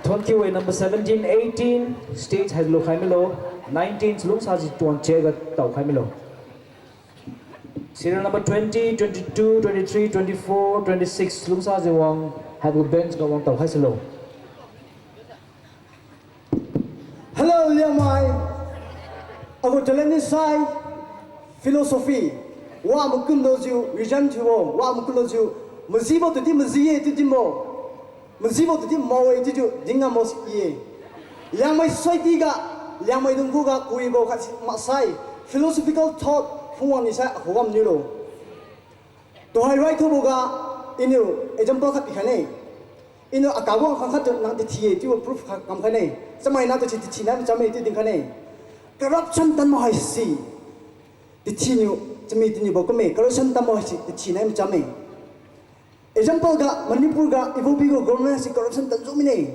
Thank you, eh, number seventeen, eighteen, stage hai lukhai milo, nineteen, lungsaji tuan chair ga taokhai milo. Serial number twenty, twenty-two, twenty-three, twenty-four, twenty-six, lungsaji wang, haibo bench ga wang taokhai silo. Hello, Liangmai. Agu talent ni sai, philosophy. Wa makumlojiu, reason thiubo, wa makumlojiu, majibo tudi maji-e, tudi mao. Majibo tudi mao-e, chiujiu, dingam mao si-e. Liangmai society ga, Liangmai dungkhu ga, kuibo khat si maksai, philosophical thought, phungwang ni sai, akhugam niulo. Tuhai raithubo ga, iniu example khat pikhaine. Iniu akabo khang khat tu nang tithi-e, chiubo proof khat kamkhaine. Chamai natu si tithi nai machamme, chiu dinkhaine. Corruption tanbo haise. Tithi niu, chami tiniubo kumme, corruption tanbo haise, tithi nai machamme. Example ga, Manipur ga, ibobi gu government si corruption tanju mine.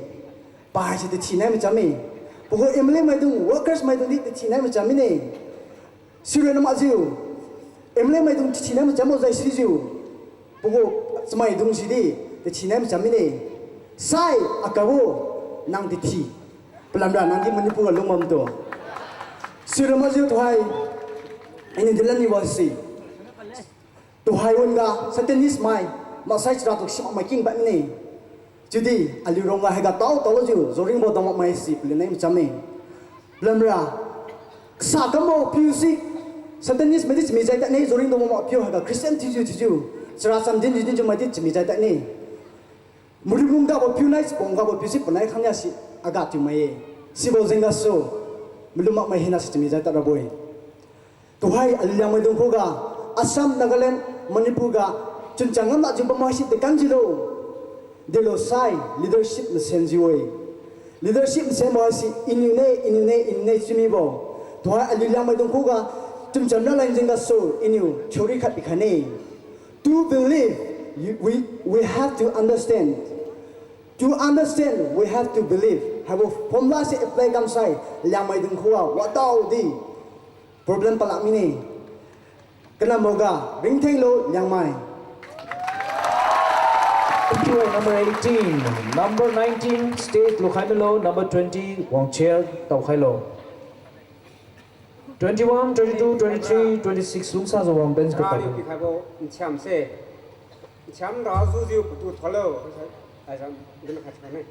Pahaise tithi nai machamme. Pagu M L A maidung, workers maidung di tithi nai macham mine. Siroi namajiu, M L A maidung tithi nai macham mao jai sijiu. Pagu chamaidung sidi, tithi nai macham mine. Sai, akabo, nang tithi. Palamra nang di Manipur ga lungbamtu. Siroi majiu tuhai, iniu dilan nibo si. Tuhai wan-ga Satanist mai, maksai chara tu simak mai king bamne. Chiudi, aliu rongga haiga tao taolujiu, joringbo dao makmai si, paliu nai machamme. Palamra, kasa kambo piu si, Satanist maidi chamijai tadne, joringbo mak piu haiga Christian thiujiu thiujiu, chara cham dinjiu dinjiu maidi chamijai tadne. Malum gabo piu nai, chapang gabo piu si panai khangnia si, aga thiumai-e. Sibo jeng gasu, malum makmai hina si chamijai tadrabo-e. Tuhai aliu Liangmai dungkhuga, Assam, Nagaland, Manipur ga, chunchang ngamlakjiu bam haise dekamjiulo. Delo sai, leadership masenjiu-e. Leadership masenbo haise iniune, iniune, iniune chiumibo. Tuhai aliu Liangmai dungkhuga, chunchang naleng jeng gasu, iniu theory khat pikhaine. To believe, you, we, we have to understand. To understand, we have to believe. Haibo formula se apply kamsai, Liangmai dungkhuga, wadaodi problem palak mine. Kanamboga, ringthenglo, Liangmai. Thank you, number eighteen. Number nineteen, stage lukhai milo, number twenty, wang chair taokhailo. Twenty-one, twenty-two, twenty-three, twenty-six lungsajiu wang bench ga tao. Rani pikhaibo nsiam se. Nsiam ra jujiu patu thalo. Aisa, din khat khat ne.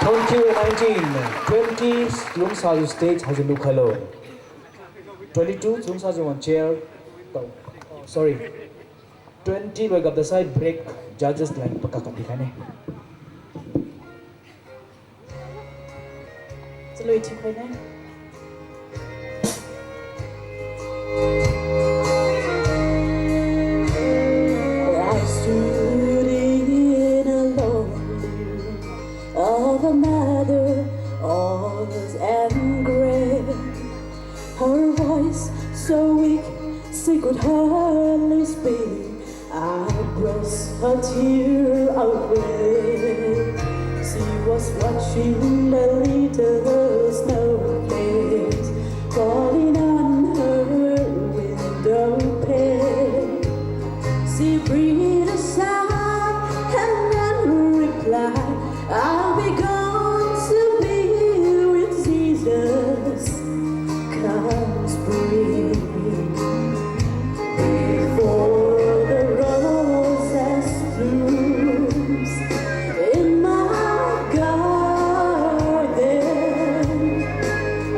Thank you, nineteen. Twenty, lungsajiu stage haise lukhailo. Twenty-two, lungsajiu wang chair. Oh, sorry. Twenty loi gapdasai break, judges line pakak khat dikhaine. Chalui thiu khaine. I stood in a lonely room of a mother, old and gray. Her voice so weak, she could hardly speak. I brushed a tear away. She was watching the little snowflakes falling on her window pane. She breathed a sigh and then replied, "I'll be gone to be with Jesus come spring." Before the roses blooms in my garden,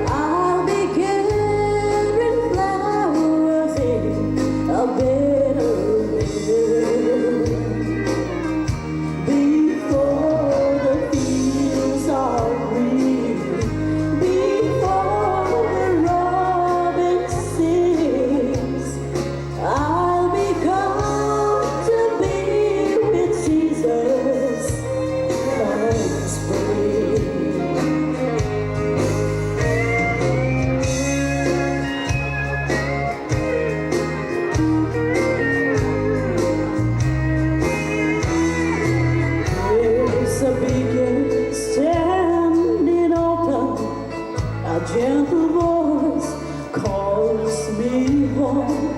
I'll be gathering flowers in a better land. Before the fields are green, before the robin sings, I'll be gone to be with Jesus come spring. There's a beacon standing open, a gentle voice calls me home.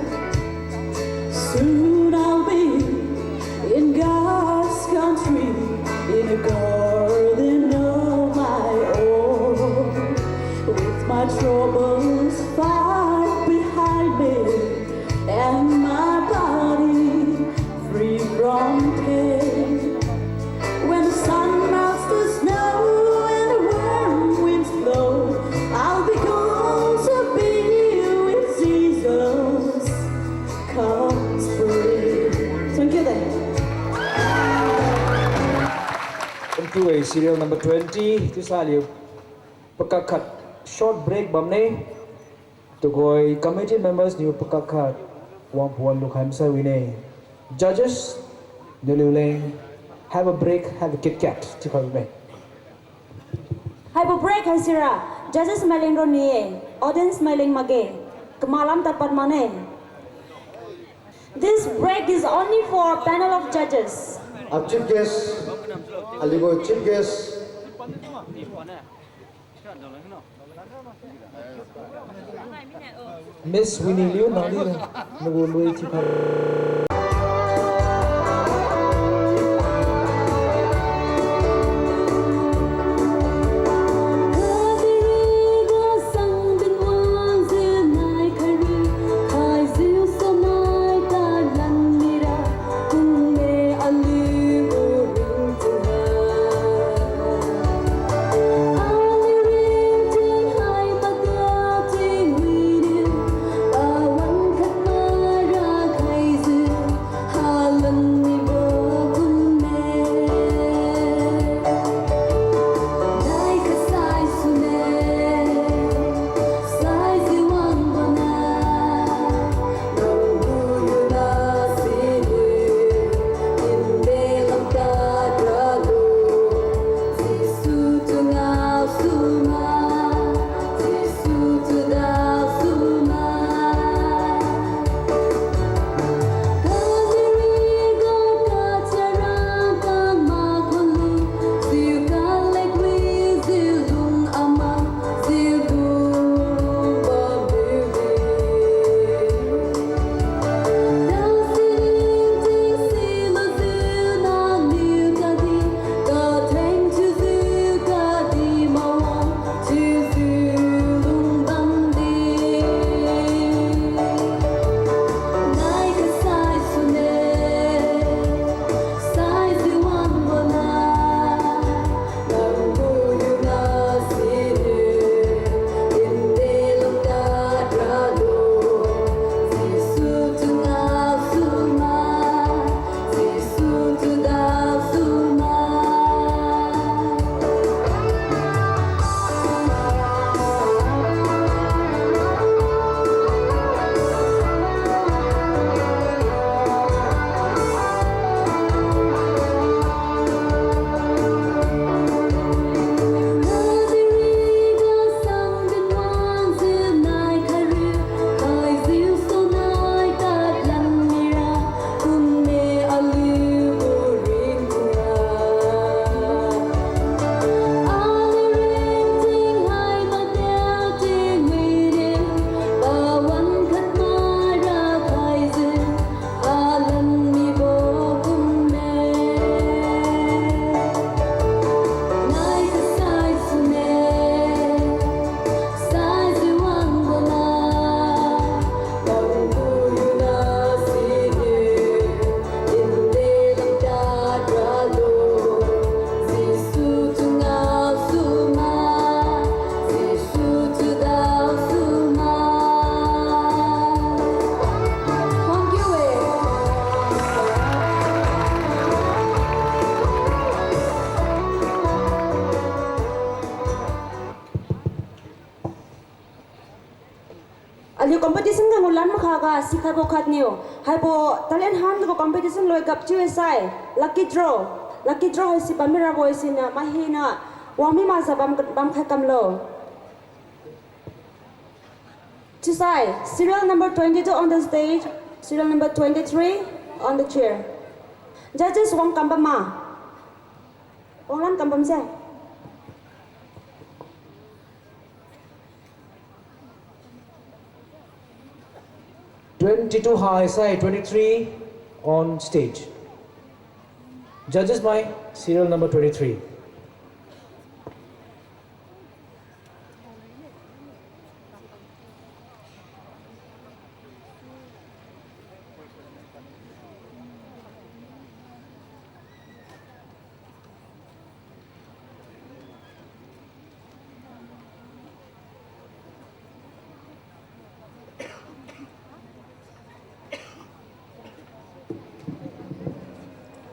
Soon I'll be in God's country, in a garden of my own, with my troubles far behind me and my body free from pain. When the sun melts the snow and the warm winds blow, I'll be gone to be with Jesus come spring. Thank you then. Thank you, eh, serial number twenty. Chiusai aliu pakak khat short break bamne. Tuhoi committee members niu pakak khat wang puan lukhai masai wine. Judges, naliu leng, have a break, have a Kit Kat chiu khaime. Haibo break haisira, judges maileng roni-e, audience maileng makge, kamalam tadpad makne. This break is only for panel of judges. Our chief guest, aliu gu chief guest, Miss Winnie Liu, nangdi ra, nagu lui thiukhai. Aliu competition ga ngulan makhaga sikhaibo khatniu haibo talent hunt gu competition loi gapchiu-e sai. Lucky draw. Lucky draw haisi bammi rabo-e siniu mai hina wangmi makjiu bam, bamkhai kamlo. Chiusai, serial number twenty-two on the stage, serial number twenty-three on the chair. Judges wang kam bam ma? Wanglan kam bamse. Twenty-two haisai, twenty-three on stage. Judges mai, serial number twenty-three.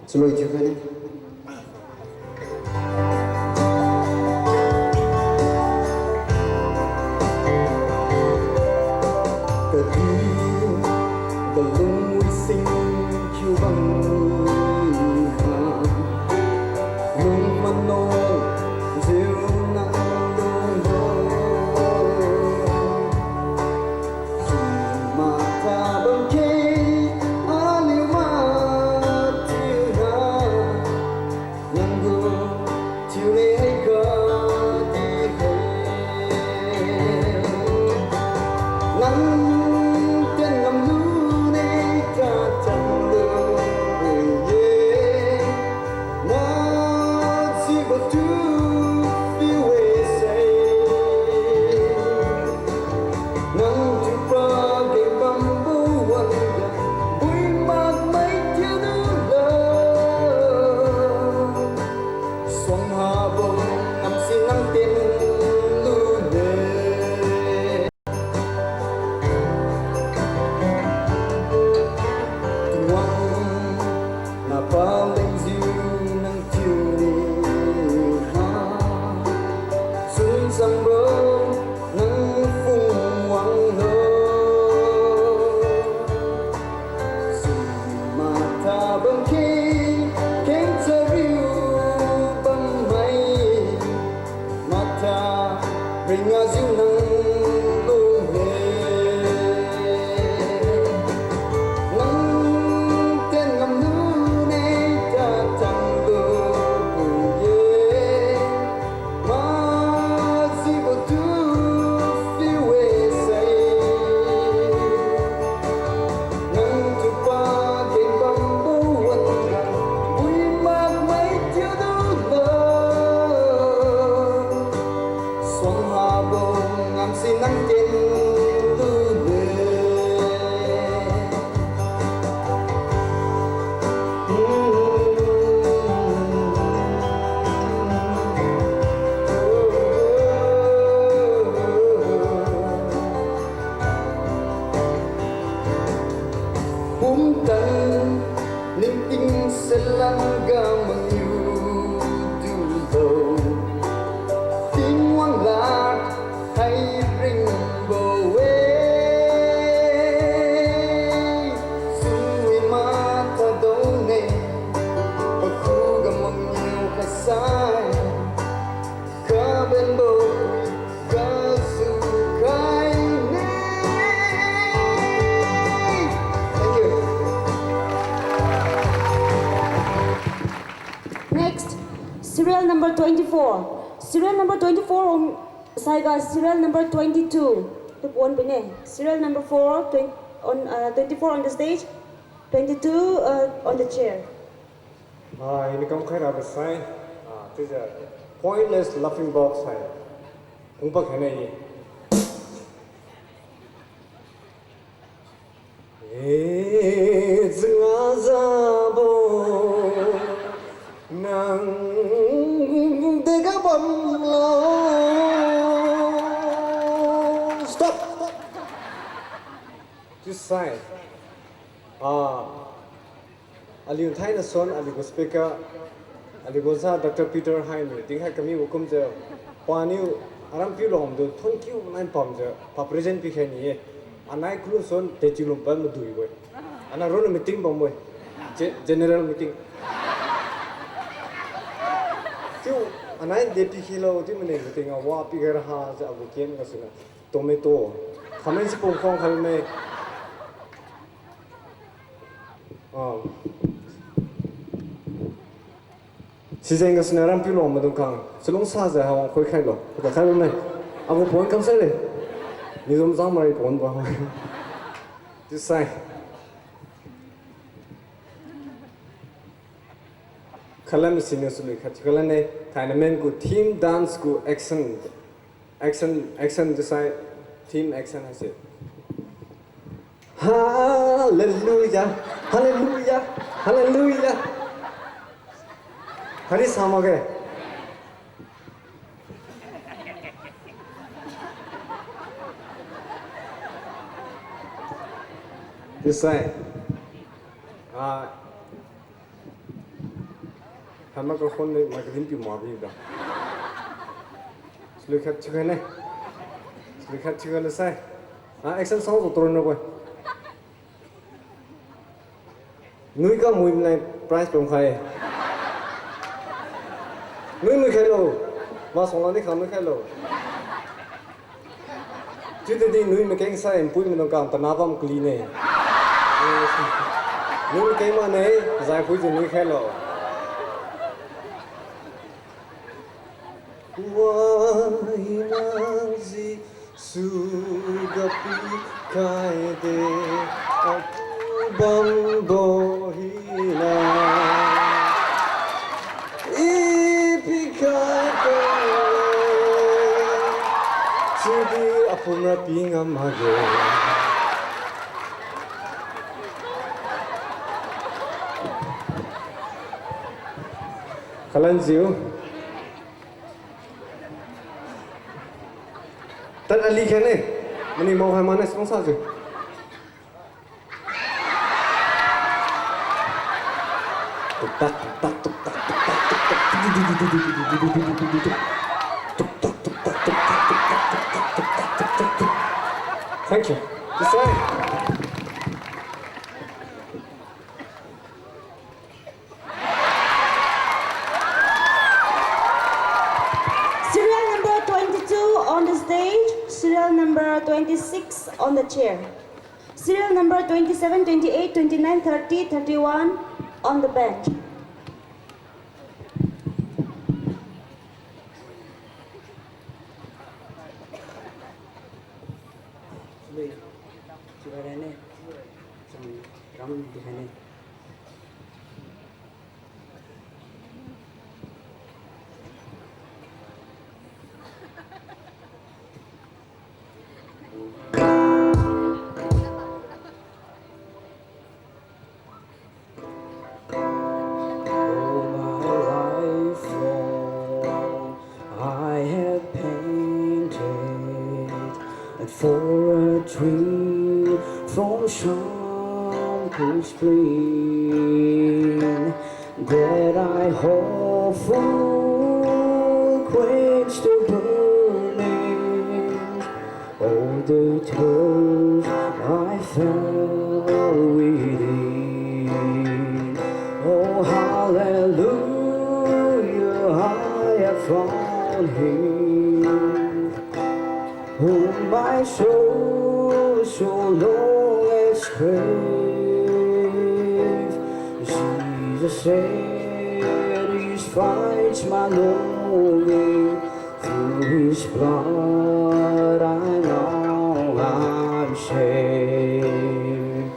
Chalui thiu khaine. Kadih kalung wi sing thiu bam ha, lung manong jiu nang lung ho. Sum mata bam khe aliu mathiu na. Lamga mangiu dulo, Tingwang lad hai ringbo-e. Sui matadone, pakhuga mangiu kasai, kabenbo pui gasu khaine. Thank you. Next, serial number twenty-four. Serial number twenty-four, um, saiga serial number twenty-two. Tu pon pine. Serial number four, twen-, on, uh, twenty-four on the stage, twenty-two, uh, on the chair. Ah, ini kam khai rabo sai. Ah, chiujiu pointless laughing box hai. Kungpa khaine. Eh, jingazabo nang dega bamlo. Stop. Chiusai. Ah. Aliu thaina son, aliu gu speaker, aliu gu oja Doctor Peter hainiu dinkhai kamibo kumjiu, paniu aram piu lungdu thonkiu nai pamjiu pa present pikhai ni-e. Anai kulu son techiu lungpad maduibo-e. Anai ronna meeting bambo-e. Ge-, general meeting. Chiu anai de pikhilo chiu mane meeting a wa pikhai raha jiu agu ken gasuniu tomato. Khamen si pum khang khaime. Ah. Sijeng gasuniu aram piu lung maidung khang, chalungsajiu hawang khoi khailo. Kakhai bamme. Agu pon kamsai le. Nizom jang mari pon ba. Chiusai. Khalam siniu chalui khat thiu khalanne, thainamen gu theme dance gu action. Action, action chiusai, theme action haise. Hallelujah, hallelujah, hallelujah. Hari sa makge. Chiusai. Ah, hai microphone le, microphone piu mabi da. Chalui khat thiu khaine. Chalui khat thiu khaine sai. Ah, action song tu tron rabo-e. Nui kamui mleng prize pum khai. Nui nui khailo. Masuang lani khang nui khailo. Chiudi nui makeng sai npui maidung khang tana bam kaline. Nui makeng mane, zai phuijiu nui khailo. Wahina Jesu ga pikhaide, apu bambo hina. I pikhai khaile, chiudi apumra pi ngam makge. Khalanjiu. Tad ali khaine. Mani mao khai mane song sajiu. Tuktak, tuktak, tuktak, tuktak, tuktak. Tuktak, tuktak, tuktak, tuktak, tuktak, tuktak, tuktak. Thank you. Chiusai. Serial number twenty-two on the stage, serial number twenty-six on the chair. Serial number twenty-seven, twenty-eight, twenty-nine, thirty, thirty-one on the bench. All my life long, I have painted and for a dream from Shanghu Spring. That I hope full quench the burning all the tears I felt within. Oh, hallelujah, I have found him whom my soul so long has craved. Jesus satisfies my longing. Through his blood I know I'm saved.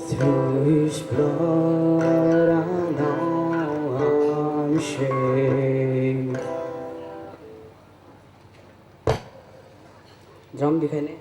Through his blood I know I'm saved. Drum dikhai ne.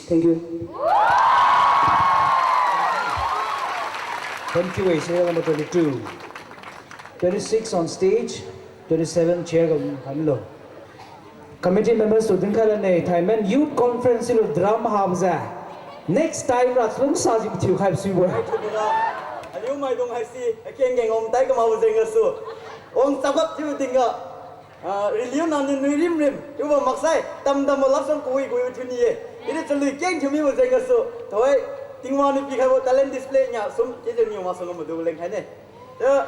Thank you. Thank you, eh, serial number twenty-two. Twenty-six on stage, twenty-seven chair ga khamlo. Committee members tu dinkhai lane, thaimen youth conference lo drum hapjiu. Next time ra chalungsa ji mathiu khai suibo. Aliu maidung haise, akeng keng om tai kamakbo jeng gasu. Wang chabab chiu tingga. Ah, riliu nangniu nui rimrim chiubo maksai, tamdambo love song kawi kawibo thiuni-e. Chiudi chalui keng thiu mibo jeng gasu, thoi, Tingwang niu pikhaibo talent display nia sum chiujiu niu maksai ngam madu leng khaine. Chiu,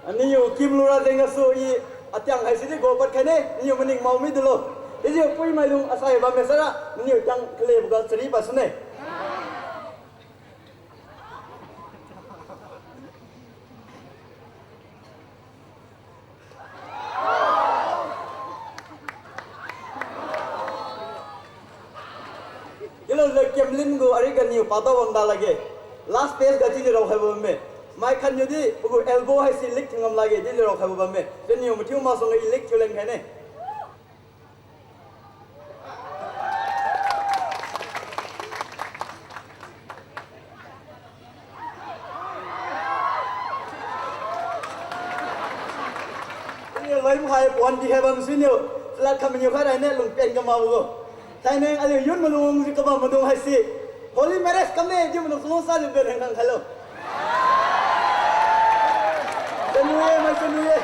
aniu kim lura jeng gasu i atiang haisidi gopad khaine, niu maning mao midulo. Chiujiu puimaidung asai bamme saira, niu tiang khaleboga chari pasune. Chiulo le kemlin gu ariga niu padao bam da lage. Last page ga chiujiu raokhaibo bamme. Mai khatniudi pagu elbow haise lick thiu ngam lage chiujiu raokhaibo bamme. Chiuniu mathiu masuang i lick thiu leng khaine. Iniu loi makhai pon di khai bam siniu, chalad khat maniu khai raine lungpen kamakbo gu. Thaineng aliu yun malungjiu kabam maidung haise, holy marriage kamne chiu maidung chalungsa jiu ben heng khang khailo. Chanu-e, mai chanu-e.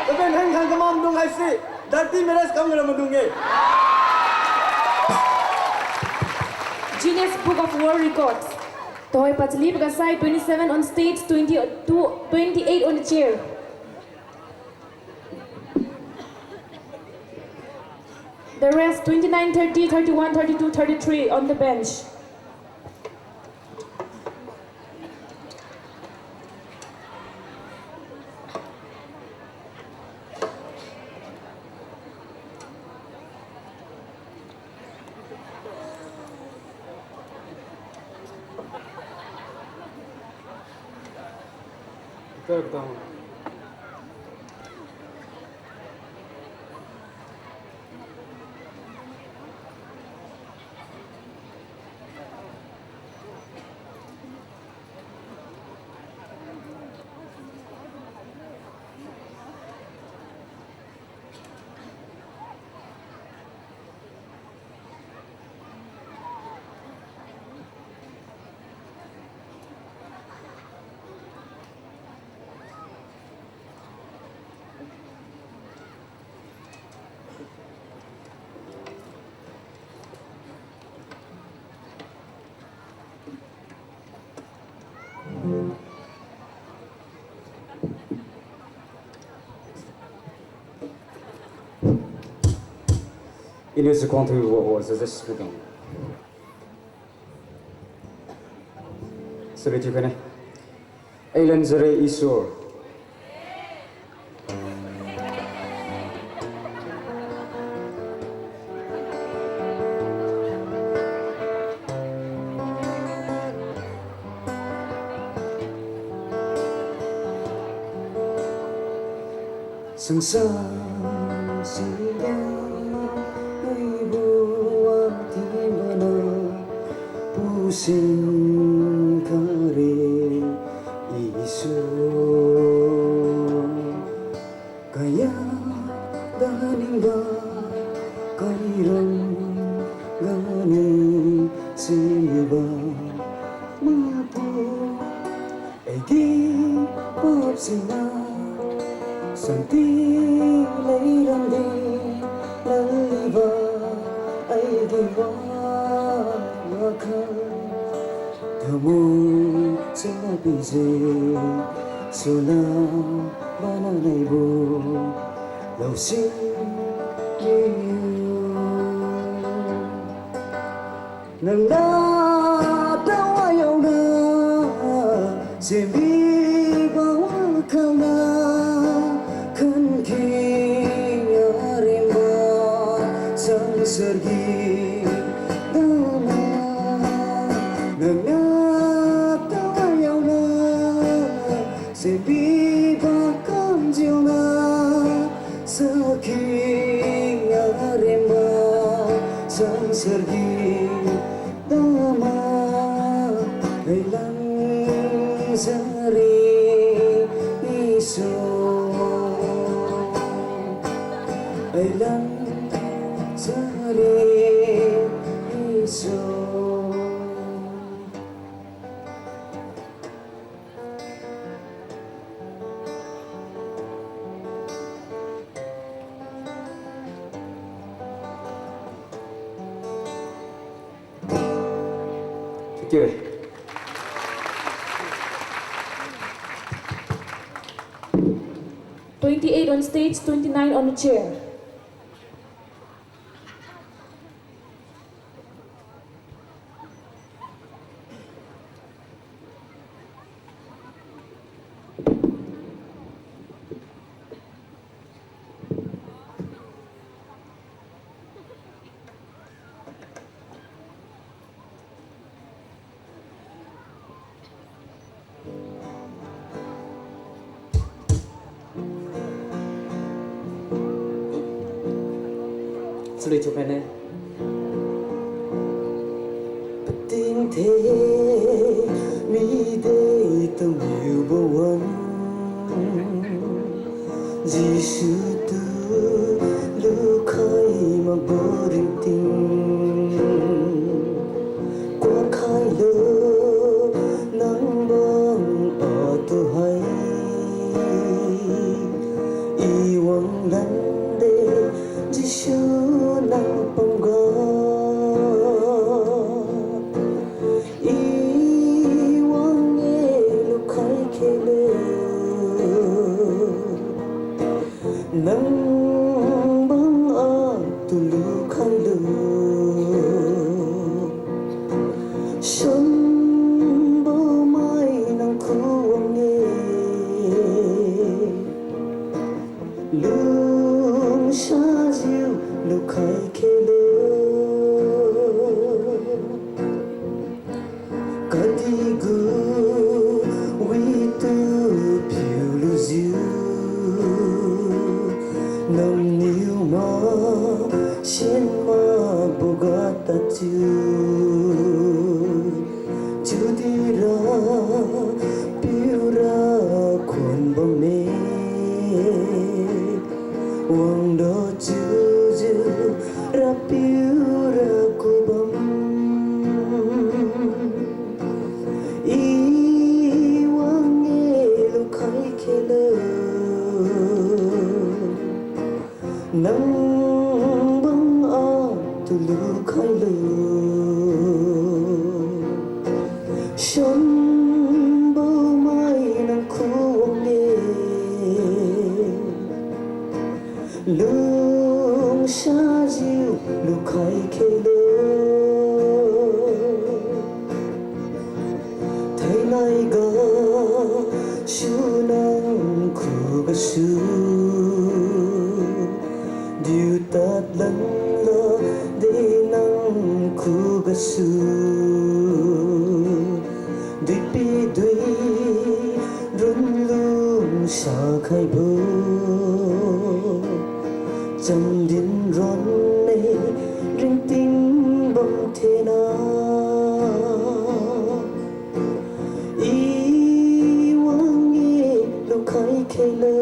Kaben heng khang kamak maidung haise, dirty marriage kam ra maidung-e. Guinness Book of World Records. Tuhoi pachalibo ga sai twenty-seven on stage, twenty-two, twenty-eight on the chair. The rest, twenty-nine, thirty, thirty-one, thirty-two, thirty-three on the bench. Iniu chakhuang thiubo Joseph Phugang. Saliu thiu khaine. Eilan jare Isor. Sangsang singga wibo wang tingga na pusin kare Isor. Kaya da ningga kairam gane siniuba mapu. Aigi papsina santi leirandi laliba aigi wakhang. Thamu sina pije sula bana naibo lausi. Nangna tawayaona, sembiba wakhangna, khanki aremba sangsargi dana. Nangna tawayaona, sembiba kamjiuna, sakhi aremba sangsargi dama, eilan jare Isor, eilan jare Isor. Twenty-eight on stage, twenty-nine on the chair. Saliu thiu khaine. Pating the mide tamiubo wan, Jesu tu lukhai makbo ringting. Kuakhailo nang bang atu hai, I wang lande Jesu nang pamga. I wang-e lukhai khele, nang bang atu lukhailo. Sambo mai nang khuwang-e, lungsajiu lukhai khele. Kadihgu witu piulujiu, nangniu ma sien makbo ga tadjiu, chiudi Rapiu ra khuan bamme. Wanglo chiujiu Rapiu ra kubam, I wang-e lukhai khele, nang bang atu lukhailo. Sambo mai nang khuwang-e, lu Nang khugasu diu tad langlo de, nang khugasu duipidui runlung sakhaibo chamdin ron-e, ringting bam thena. I wang-e lukhai khelo,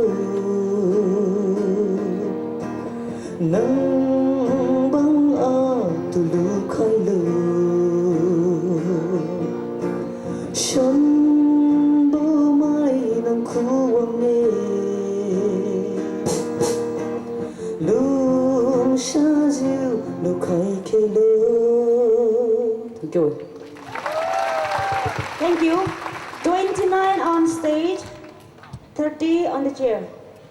nang bang atu lukhailo. Sambo mai nang khuwang-e, lungsajiu lukhai khelo. Thank you. Thank you. Twenty-nine on stage, thirty on the chair,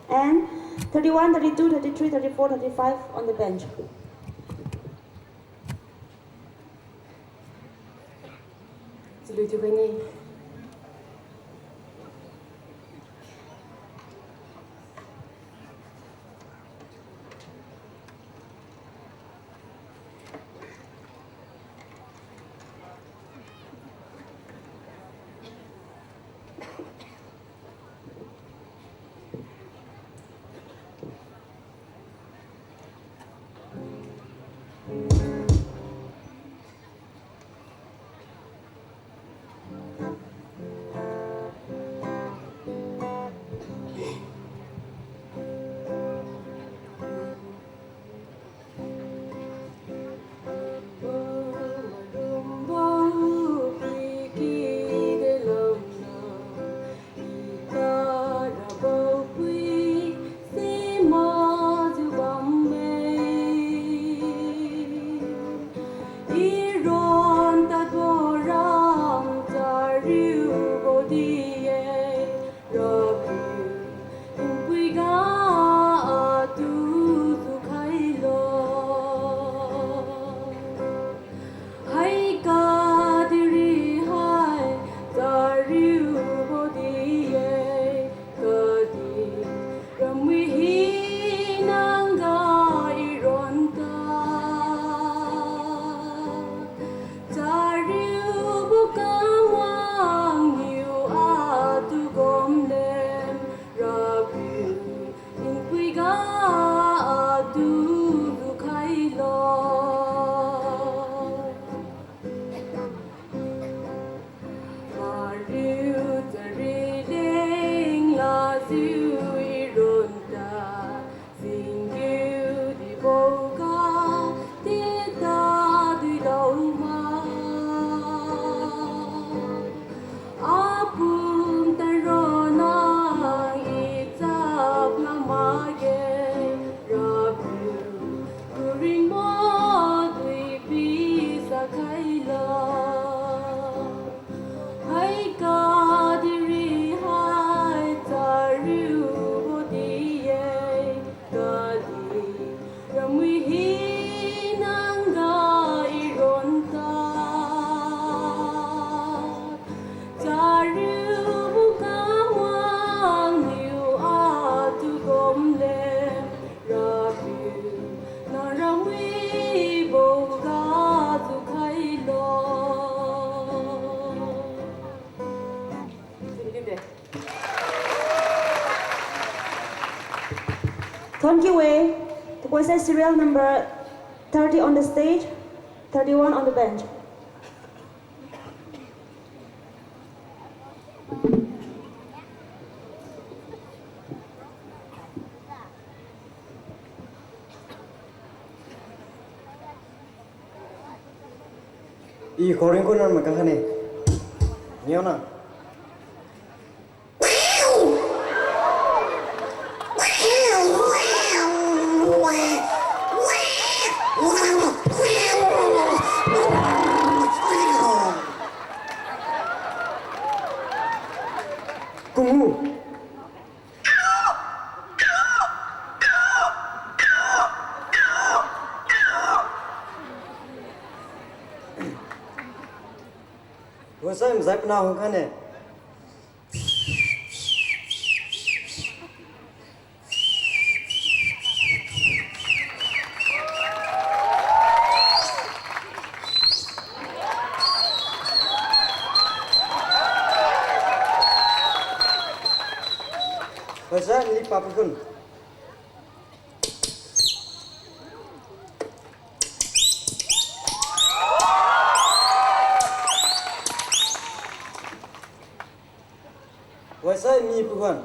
and thirty-one, thirty-two, thirty-three, thirty-four, thirty-five on the bench. Chalui thiukhai ne. Iron tadbo ram chariubo di-e, Rapiu, npui ga atu tukhailo. Hai kadihpiri hai chariubo di-e, kadih ramui hina ga iron ta chariubo kawang niu atu gomleng, Rapiu, npui ga atu tukhailo. Mariu chari leng lajiu iron ta, singgiu dibo ga tita duidao ma. Apum taro nang i chap ngam makge, Rapiu, kuringbo duipi sakhailo. Hai kadihpiri hai chariubo di-e, kadih ramui hina ga iron ta chariubo kawang niu atu gomleng, Rapiu, nang ramui bo ga tukhailo. Thank you, eh. Tuhoise serial number thirty on the stage, thirty-one on the bench. I khaoring ko nan maka khane. Niu na. Kumu. Wasai mzai pna hung khane. Khoisai mi papakhun. Khoisai mi pakhun.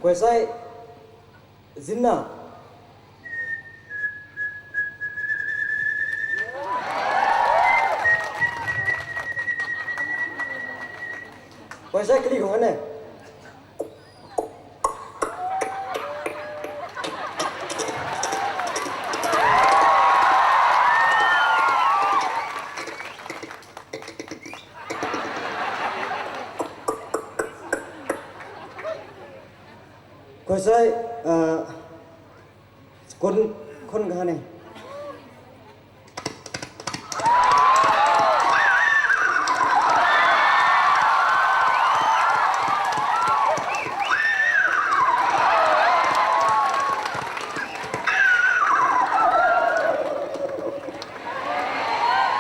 Khoisai Zina. Khoisai kali khong ane. Khoisai, ah, kun, kun kahane.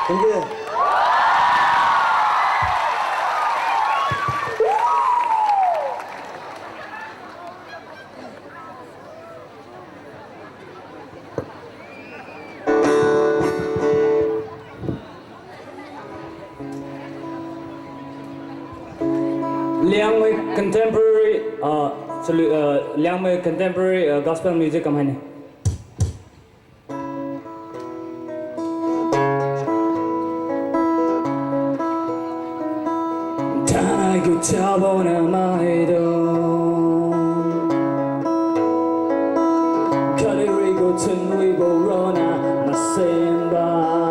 Thank you. Liangmai contemporary, uh, solu-, uh, Liangmai contemporary, uh, gospel music kam haine. Thainai gu chabona maido. Kaliu ri gu chunwibo ronna masenbam.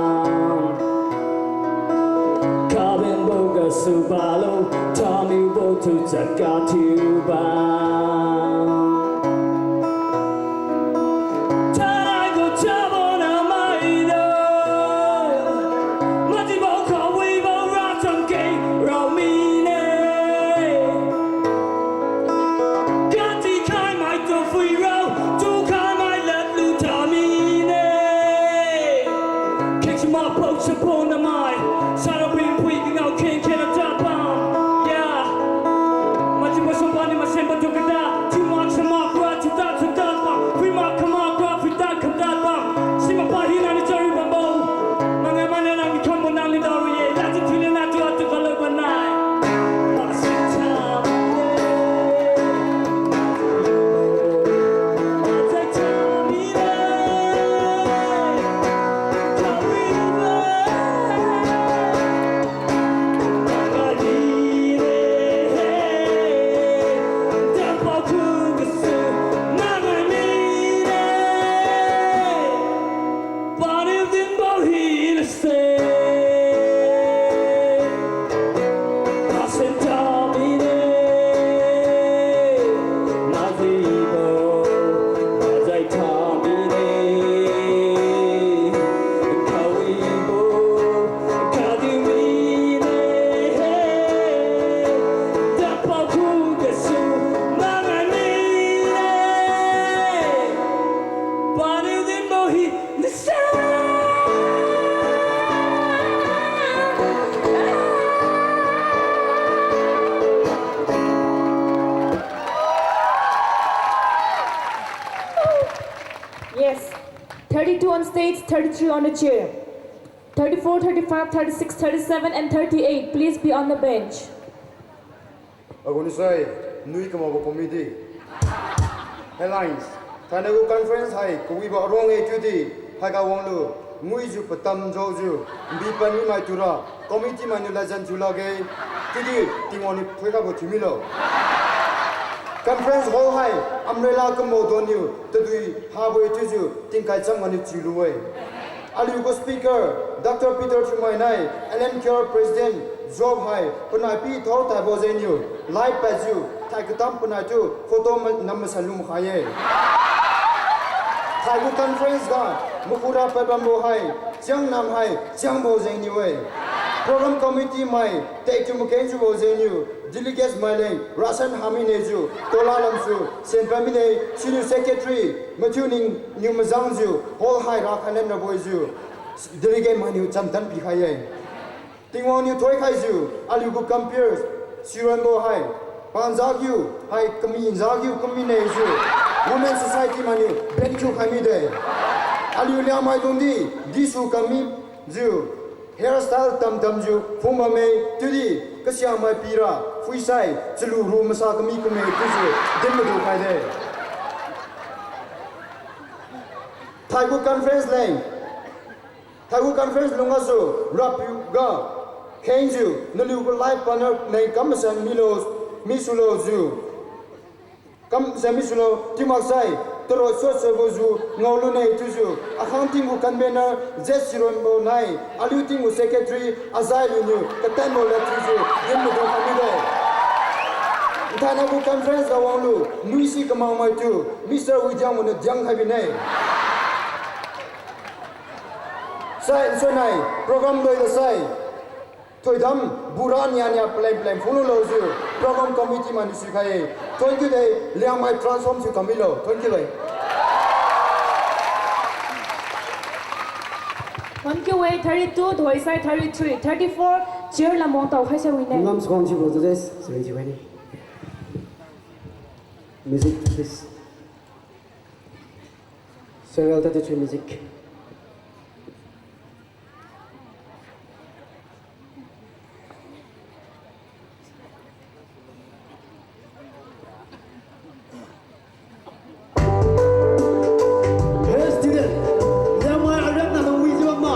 Kabenbo gasu balo, tamiubo tu chakathiu bam. Thainai gu chabona maido. Matibo kawibo rachangkeng raomine. Katikhai maitu phuirao, tukhai mai ladlu tamine. Kheng sima pao chapona mai, sara pui pui kingao kheng kheng na tabam. Yeah. Matibo sumpani masenbo tu kada, thiumak samak ra thiuta thiuta bam, phuimak khamak ra phuita khamta bam. Sima pa hina ni chari bambo. Mangga mana nang ni khambo nang ni daoru ye, lati thiu le natu atu kalo banai. Paniu dinbo hinase. Masen tamine. Majibo. Majai tamine. Kawibo. Kadiu mine. Dapa khugasu. Mangai mine. Paniu dinbo hi. Yes. Thirty-two on stage, thirty-three on the chair. Thirty-four, thirty-five, thirty-six, thirty-seven, and thirty-eight, please be on the bench. Agunisai, nui kamabo committee. Headlines. Thainai gu conference hai kawibo arong-e chiudi, haiga wanglu, nguijiu patam jaojiu, mbi pan mimai tura, committee mainiu ladjan thiu lakge, chiudi Tingwang niu phuikhaibo thiu milo. Conference hall hai, umbrella kambo donniu, tadui habo-e chiujiu, tingkai cham ganiu chiulu-e. Aliu gu speaker, Doctor Peter Thiumai nai, L M K R President Job hai, panai pi thao taibo jengniu, live padjiu, thai katam panai thiu, photo ma-, nam masan lu makhai-e. Thai gu conference ga, makura pad bambo hai, chiang nam hai, chiangbo jengniu-e. Program committee mai, tei thiu makengjiubo jengniu, delegates mai leng, rasan haminejiu, tola lamsu, sen pad mine, siniu secretary, mathiu ningniu majangjiu, hall hai rakhai len rabo-e jiu, delegate mainiu chamtan pikhai-e. Tingwang niu thoikhaijiu, aliu gu comperes, sironbo hai, panjakhiu, hai kami njakhiu, kami neijiu, Women Society mainiu, ben thiukhai mide. Aliu Liangmai dungdi, disu kamijiu, hairstyle tamtamjiu, phungbamme, chiudi, kasiamai pira, phuisai, chalu ru masa kami kumme, chiujiu, din madu khaide. Thaigu conference leng, Thaigu conference lunggasu, rapiuga, khengjiu, naliu gu life partner leng kam masan milo, misulo jiu. Kam masan misulo, tiumaksai, tarot suat suatbo jiu, ngaolune chiujiu, akhang tinggu convener, Z Sironbo nai, aliu tinggu secretary, Azai Luniu, katanbo lad chiujiu, din madu khaimide. Nthainai gu conference ga wanglu, nuisi kamangmai tu, Mister Widiang muniu diang khai bine. Sai, nsunnai, program loiga sai. Thoidam, bura niania paleng paleng phunglu lojiu, program committee mainiu suikhai-e. Thank you de, Liangmai transform thiu kam milo. Thank you de. Thank you e, thirty-two, thoisai thirty-three, thirty-four, chair lamwang tao khaisa wine. Ngam sukang sibo tu de, seven thiu khaine. Music, please. Serial thirty-three music. Yes, student. Liangmai ariak na lungwi jiu ma.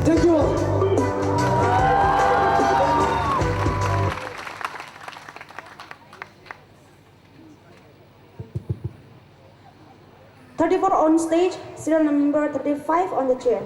Thank you all. Thirty-four on stage, serial number thirty-five on the chair.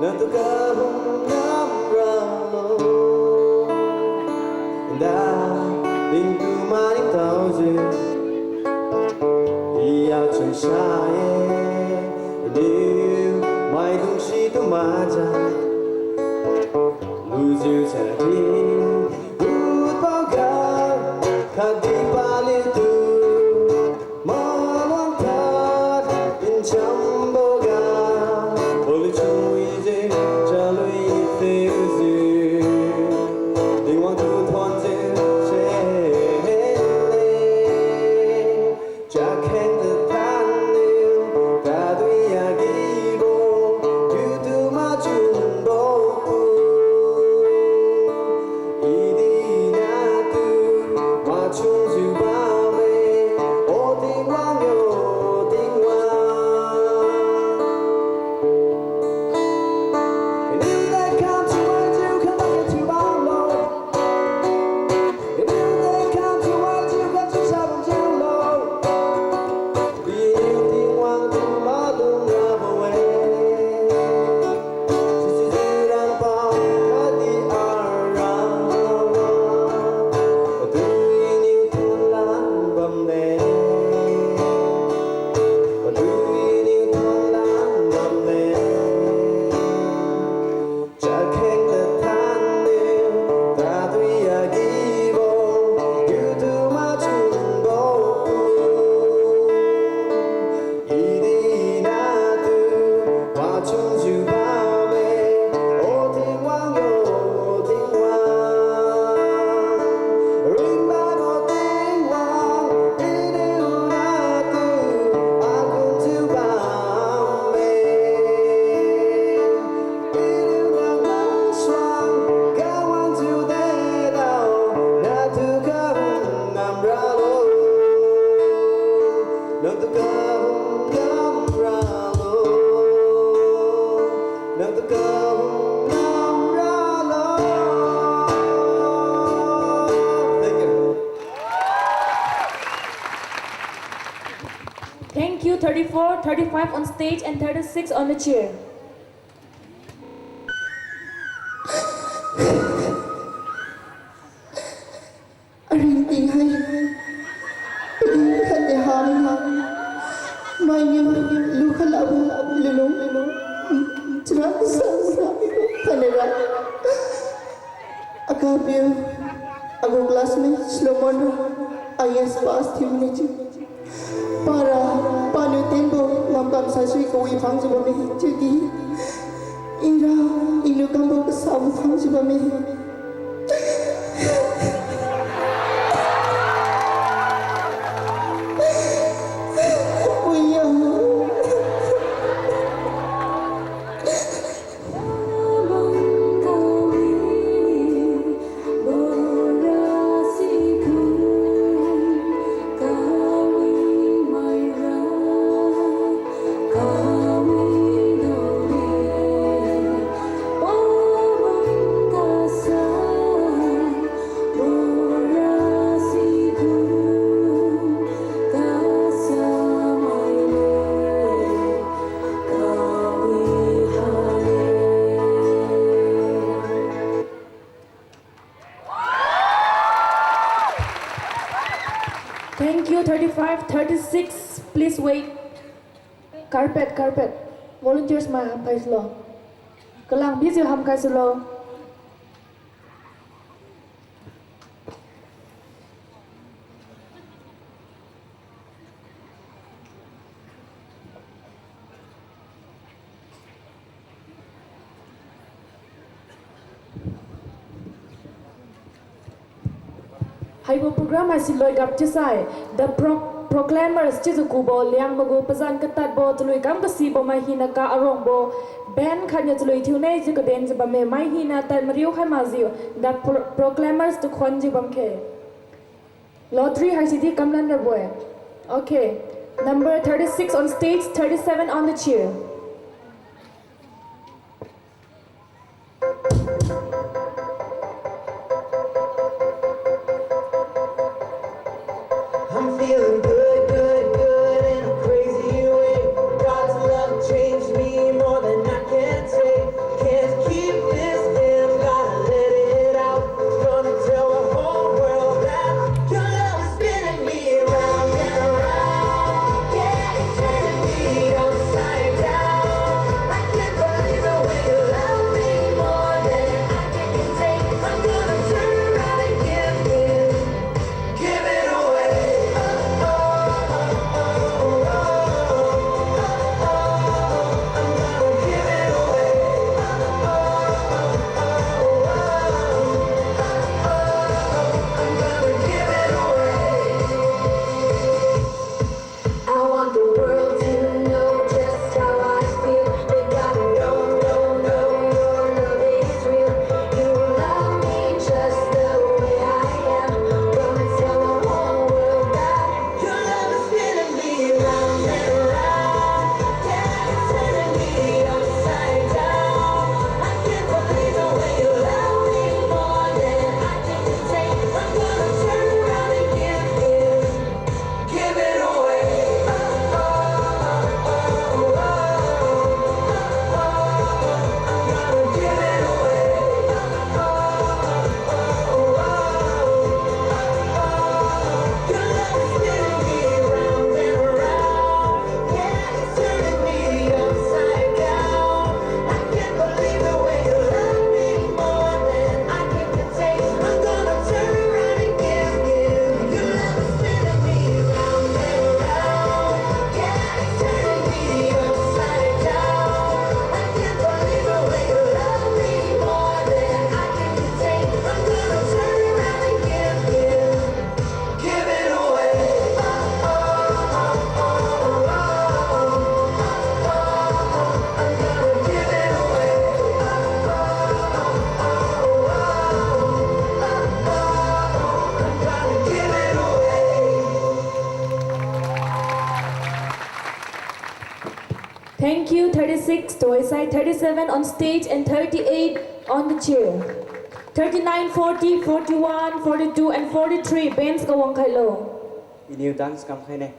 Natu kahum ngam ralo. Nda, tingtu maningtaojiu. Iya chun saye. Niu, maidung situ maja. Lujiu chadi. Utpaoga, khatdi paliutu. Maluang tad, inchamboga. Oli chui je, chalui feel je. Tingwang tu thon je, se le. Chakhen te than niu, tadui agibo, yu tu machunbo pu. I di natu, machunjiu bamme, O Tingwang yo, Tingwang. Iniu de kam chiu waijiu kam chiu bamlo. Iniu de kam chiu waijiu kam chiu sabam jiulo. Iniu Tingwang tu malung rabo-e. Sisi jiu rangpao khatdi arang. Patu iniu thon lan bamne. Patu iniu thon lan bamne. Chakhen te than niu, tadui agibo, yu tu machunbo pu. I di natu, machunjiu bamme, O Tingwang yo, O Tingwang. Ringbo Tingwang, iniu natu, akum jiu bamme. Iniu nang nang suang, kawang jiu dedao, natu kahum ngam ralo. Natu kahum ngam ralo. Natu kahum ngam ralo. Thank you. Thank you, thirty-four, thirty-five on stage and thirty-six on the chair. Aringting hai, aringting hai, aringting hai, mainiu lukha labu, lulung, lulung, chara kasang sa, kanera. Akapiu, agu classmate Solomon ra I A S pass thiu mine chiu. Para, paniu tenbo ngamkam saisui kawi phangjiu bamme chiudi. Ira, iniu kambo kasabo phangjiu bamme. Ui ya. Thank you, thirty-five, thirty-six. Please wait. Carpet, carpet. Volunteers mai hamkhai sulo. Kalang bijiu hamkhai sulo. Haibo program haise loi gap chiusai, The Pro-, Proclaimers chiujiu kubo Liangmai gu pazan katadbo chalui kam kasibo mai hina ka arongbo band khatniu chalui thiune jiu kadenjiu bamme, mai hina tad mariu khai makjiu The Pro-, Proclaimers tu khonjiu bamkhe. Lottery haise di kamlan rabo-e. Okay. Number thirty-six on stage, thirty-seven on the chair. I'm feeling good, good, good in a crazy way. God's love changed me more than I can say. Thirty-six, Toisai, thirty-seven on stage and thirty-eight on the chair. Thirty-nine, forty, forty-one, forty-two and forty-three, bench ga wangkhailo. Iniu dance kamkhaine.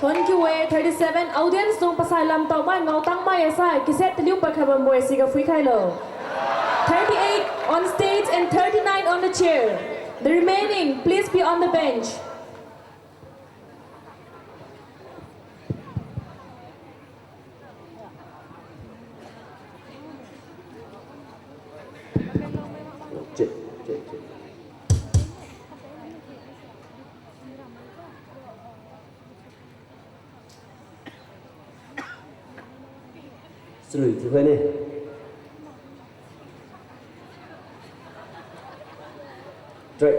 Thonkiu-e, thirty-seven. Audience dung pasai lamtao mai, ngao tang mai asai, cassette taliu padkhai bambo-e, siga phuikhailo. Thirty-eight on stage and thirty-nine on the chair. The remaining, please be on the bench. Chalui thiukhai ne. Track.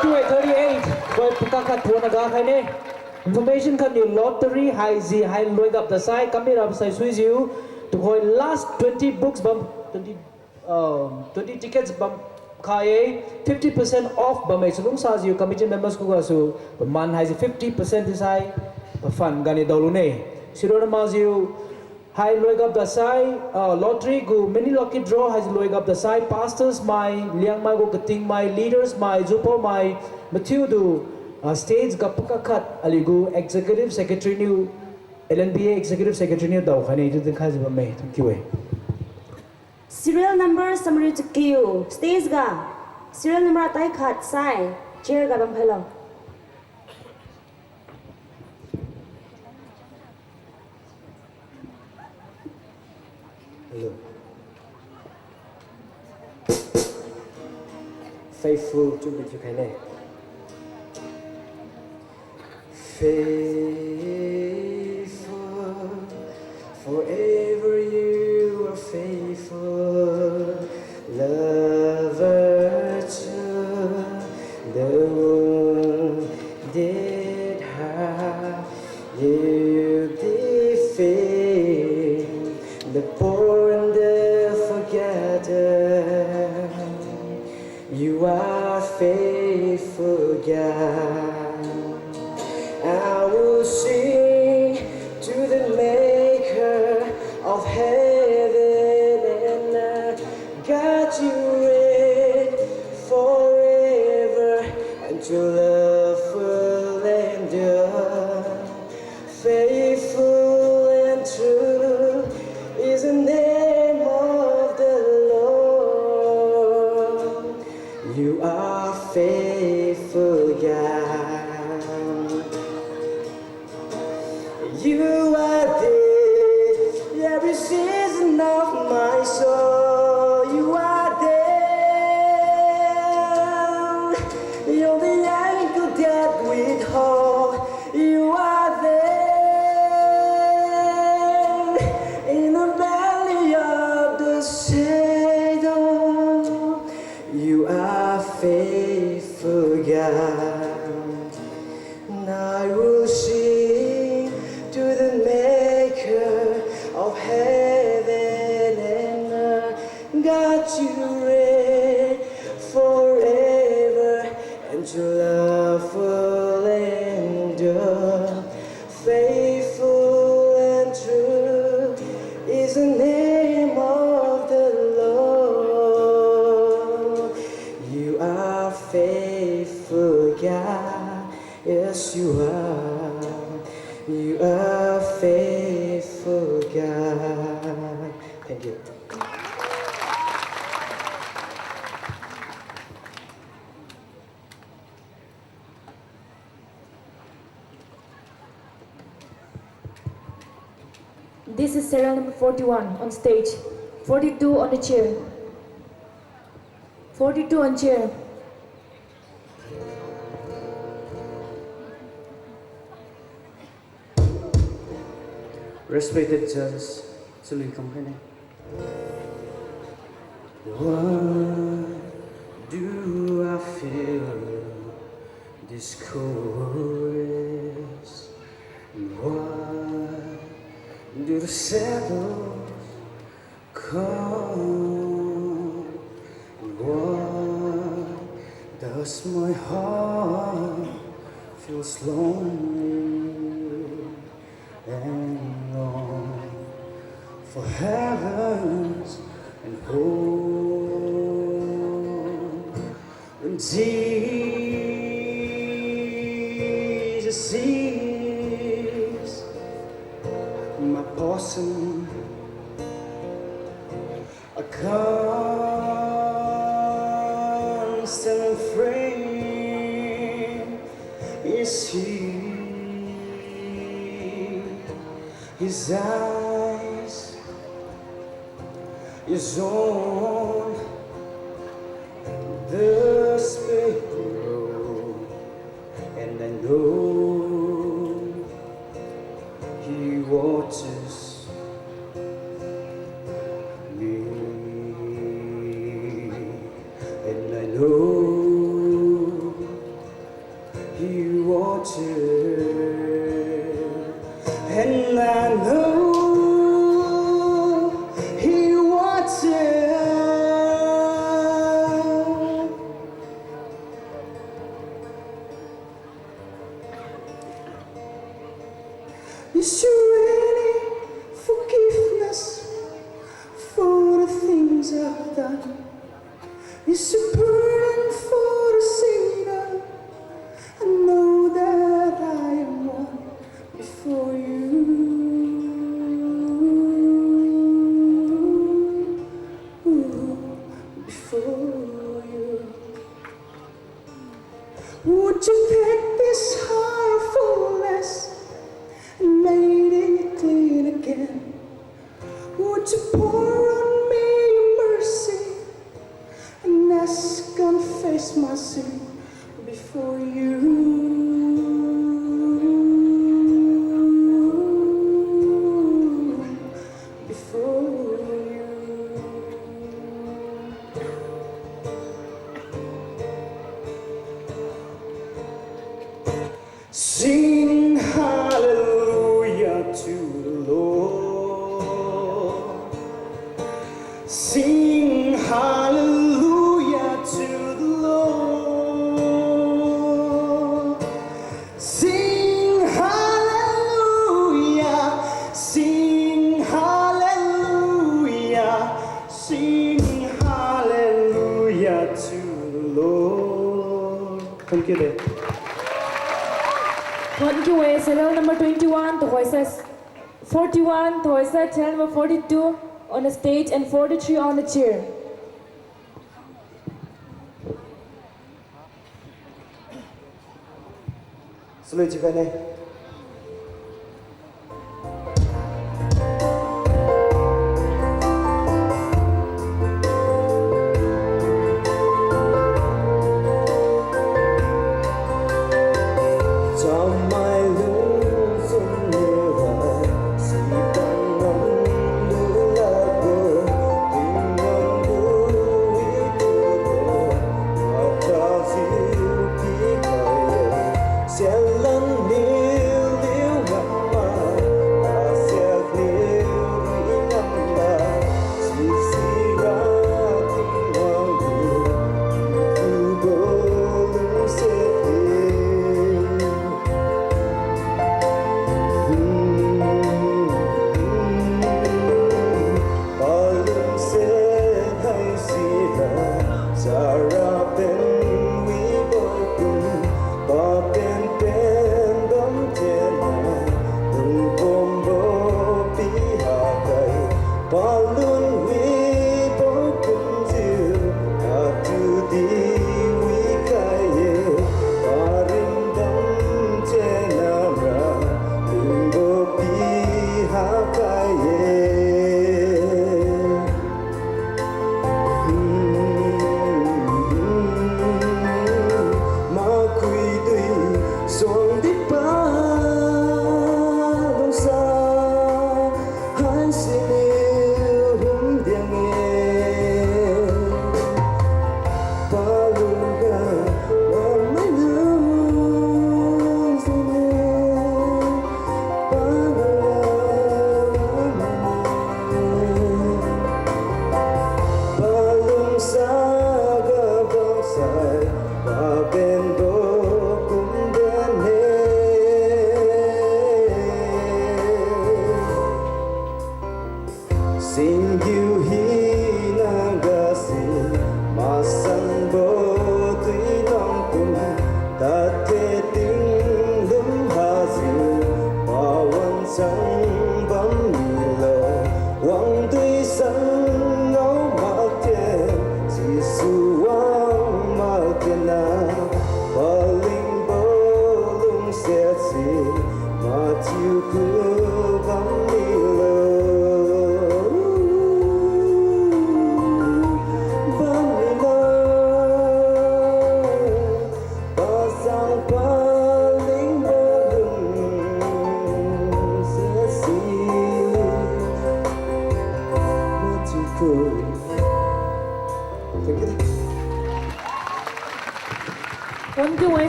Two eight thirty-eight, koi pakak khat thuon aga khai ne. Information khat niu lottery haise hai loigap dasai, kamira sai suijiu, tuhoi last twenty books bam, twenty, um, twenty tickets bam khai-e, fifty percent off bamme chalungsajiu committee members khugasu, paman haise fifty percent tisai, pafan gani daolu ne. Sirona majiu, hai loigap dasai, ah, lottery gu mini lucky draw hai loigap dasai, pastors mai, Liangmai gu kating mai, leaders mai, Zupao mai, mathiutu, ah, stage ga pakak khat aliu gu executive secretary niu, L N B A executive secretary niu daokhai ne, chiu dinkhaijiu bamme, thank you e. Serial number samriu chakiu, stage ga, serial number atai khat sai, chair ga bamkhailo. Hello. Faithful to be together. Faithful, forever you are faithful, lover to the wounded heart. You defend the poor and the forgotten. You are faithful, God. I will sing to the maker of heaven and earth. God, you reign forever, and your love will endure. Faithful and true is the name of the Lord. You are faithful, God. You are there, every season of my soul. You are there, you're the anchor that withhold. You are there in the valley of the shadow. You are faithful, God. And I will sing to the maker of heaven and earth. God, you reign forever, and your love will endure. Faithful and true is the name of the Lord. You are faithful, God. Yes, you are. You are faithful, God. Thank you. This is serial number forty-one on stage. Forty-two on the chair. Forty-two on chair. Respected judge, chalui kamkhai ne. Why do I feel discouraged? Why do the shadows come? Why does my heart feels lonely and long for heavens and home? When Jesus is my portion, a constant friend is He. His eyes is on the sparrow, and I know He watches me, and I know And I know He watches. Is there any forgiveness for the things I've done? Is a burden for the sinner. I know that I am one before you, before you. Would you take this heart of fullness and made it clean again? Would you pour on me your mercy and ask, confess my sin before you, before you? Sing hallelujah to the Lord. Sing hallelujah to the Lord. Sing hallelujah, sing hallelujah, sing hallelujah to the Lord. Thank you, Dad. Thank you, eh, serial number twenty-one, tuhoisa forty-one, tuhoisa channel number forty-two on the stage and forty-three on the chair. Salui chiukhai ne.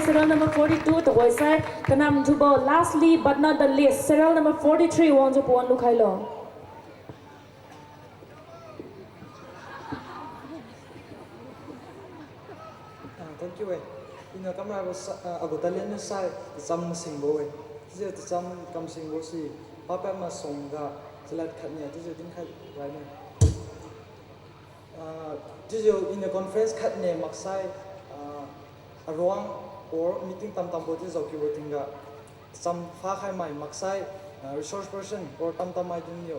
Serial number forty-two tuhoi sai, kanam thubo, lastly but not the least, serial number forty-three wangjiu pawan lukhailo. Ah, thank you, eh. Iniu kamrabo sa-, ah, agu talent niu sai, tacham masingbo, eh. Chiujiu tacham kamsingbo si, papap masuangga, chalad khatniu, chiujiu dinkhai raine. Ah, chiujiu iniu conference khatniu maksai, ah, aruang or meeting tamtambo chiujiu kiubo tingga, cham pha khaimai maksai, ah, resource person or tamtam maidung niu,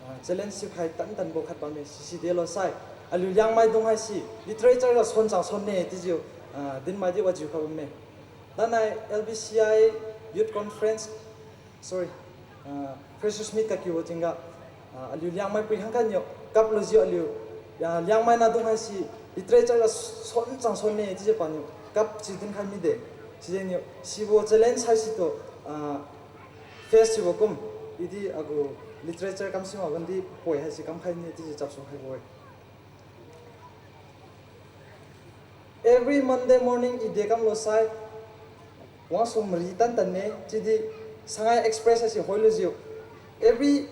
ah, challenge siukhai tantanbo khat bamme, sisi delo sai. Aliu Liangmaidung haise, literature ga son chang sonne chiujiu, ah, dinmai di wajiu kha bamme. Danai L B C I Youth Conference, sorry, ah, Freshers Meet kakiubo tingga, ah, aliu Liangmai pui khangkhat niu, kaplujiu aliu, ah, Liangmai nahdung haise, literature ga son chang sonne chiujiu paniu, kap chiu dinkhai mide. Sijengniu, sibo challenge haisitu, ah, face thiubo kum, idi agu literature kamsi mabamdi poi haise kamkhaine chiujiu chapsu khaibo-e. Every Monday morning i de kamlo sai, wangsu mari tantanne, chiudi Sangai Express haise hoilujiu. Every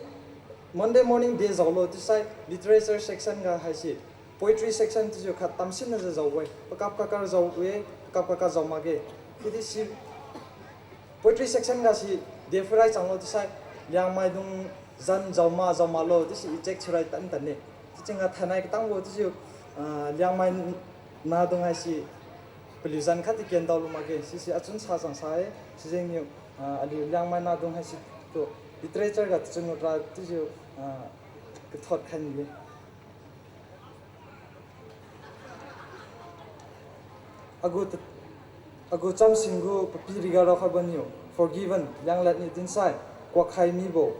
Monday morning de jaolo chiusai, literature section ga haise, poetry section chiujiu khat tamsinnajiu jaobo-e, pakap kaka jaobo-e, pakap kaka jao makge. Chiudi si poetry section ga si, de phuirai changlo chiusai, Liangmaidung zan jaoma jaomalo chiusi i check thiurai tantanne. Chiujengga thainai katangbo chiujiu, ah, Liangmai nahdung haise, paliu zan khatdi kendaolu makge, sise achun sa chang sa-e, sijengniu, ah, aliu Liangmai nahdung haisitu, literature ga tachun ngut ra chiujiu, ah, kathot khaini-e. Agu t-, agu chamsing gu papi riga raokhaibo niu, forgiven, Lianglad niu dinsai, kuakkhai mibo.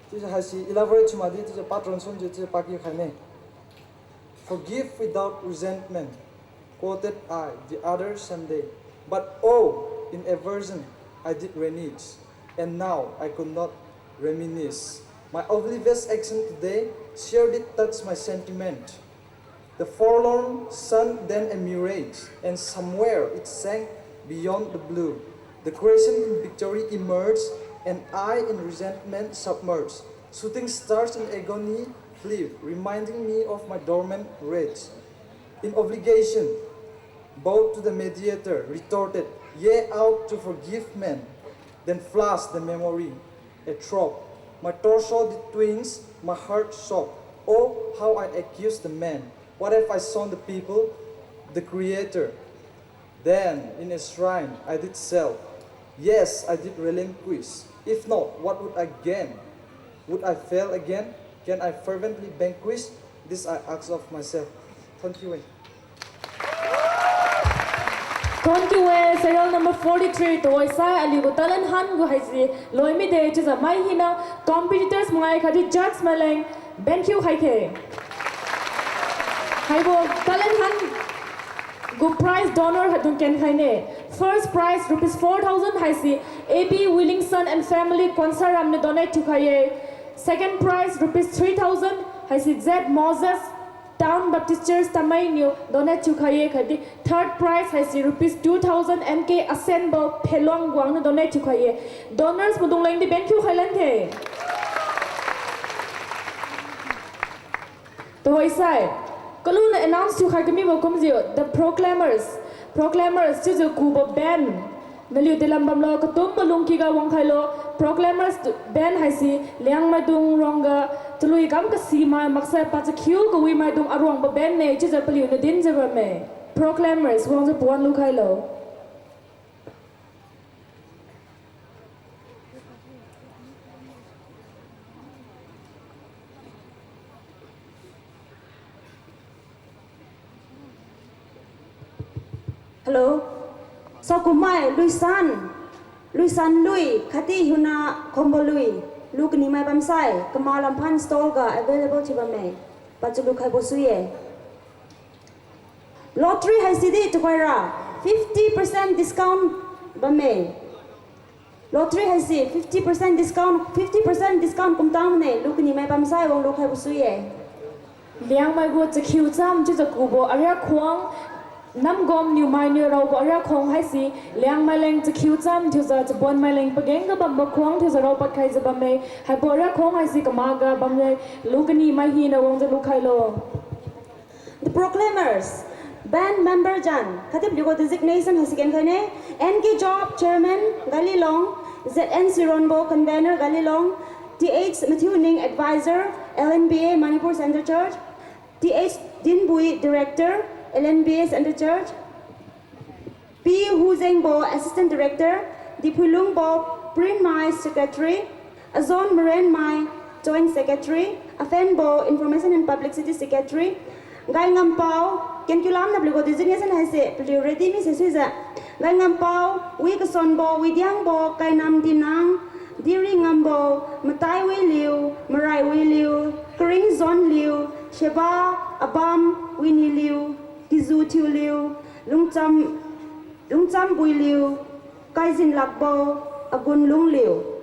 Chiujiu haise elaborate thiu makdi chiujiu patron sunjiu chiujiu pakiu khaine. Forgive without resentment, quoted I the other Sunday, but oh, in aversion I did renege, and now I could not reminisce. My oblivious action today sure did touch my sentiment. The forlorn sun then a mirage, and somewhere it sank beyond the blue. The crescent in victory emerged, and I in resentment submerged. Shooting stars in agony flew, reminding me of my dormant rage. In obligation, bowed to the mediator, retorted, yea, out to forgive men, then flashed the memory, a throb. My torso did twinge, my heart sobbed. Oh, how I accused the man. What have I shown the people, the creator? Then, in a shrine, I did self. Yes, I did relinquish. If not, what would I gain? Would I fail again? Can I fervently vanquish? This I ask of myself. Thank you, eh. Thank you, eh. Serial number forty-three, tuhoisai aliu gu talent hunt gu haise loi mide chiujiu mai hina competitors mangai khatdi judge maileng benkhiu khaikhe. Haibo talent hunt gu prize donor haidung kenkhaine. First prize rupees four thousand haise A B Williamson and family Konsaram niu donate thiukhai-e. Second prize rupees three thousand haise Z Moses, Town Baptist Church Tamei niu donate thiukhai-e khatdi third prize haise rupees two thousand M K Asenbo Phelong Guang niu donate thiukhai-e. Donors maidung lengdi benkhiu khailan khe. Tuhoisai, kaluniu announce thiukhai kamibo kumjiu, The Proclaimers. Proclaimers chiujiu kubo band. Naliu delam bamlo, katum malung kiga wangkhailo, Proclaimers band haise Liangmaidung ruangga chalui kam kasimai maksai pachakhiu kawimaidung aruangbo band ne chiujiu paliuniu dinjiu bamme. Proclaimers wangjiu pawan lukhailo. Hello. Saokumai, Luisan. Luisan Lui, khatdi hiuna Khombo Lui. Lu kanimai bamsai, kama lamphan stall ga available thiu bamme. Pachu lukhaibo sui-e. Lottery haisi di tuhoira, fifty percent discount bamme. Lottery haise fifty percent discount, fifty percent discount kumtang ne, lu kanimai bamsai wang lukhaibo sui-e. Liangmai gu chakhiu cham chiujiu kubo ariak khuang, Namgom niu mainiu raobo ariak khong haise, Liangmai leng chakhiu cham thiujiu, Chabonmai leng pageng ga bambo khuang thiujiu raopad khaijiu bamme, haibo ariak khong haise kamaga bamme, lu kani mai hina wangjiu lukhailo. The proclaimers, band member jan, khatdi paliugu designation haise ken khaine, N K Job, Chairman, Galilong, Z N Sironbo, Convener, Galilong, T H Mathiuning, Advisor, L N B A, Manipur Centre Church, T H Dinbui, Director, L N B A Centre Church, P Huzengbo, Assistant Director, Diphuilungbo Prinmai, Secretary, Azon Marenmai, Joint Secretary, Afenbo, Information and Publicity Secretary, Gaingampao, kenkiulam na paliugu designation haise, paliu ready mi se suijiu. Gaingampao, Wikasonbo, Widiangbo, Kainam Dinang, Diringambo, Matai Wiliu, Marai Wiliu, Karing Zon Liu, Sheba, Abam, Wini Liu, Kizu Thiu Liu, Lungcham, Lungcham Bui Liu, Kaijin Lakbo, Agun Lung Liu.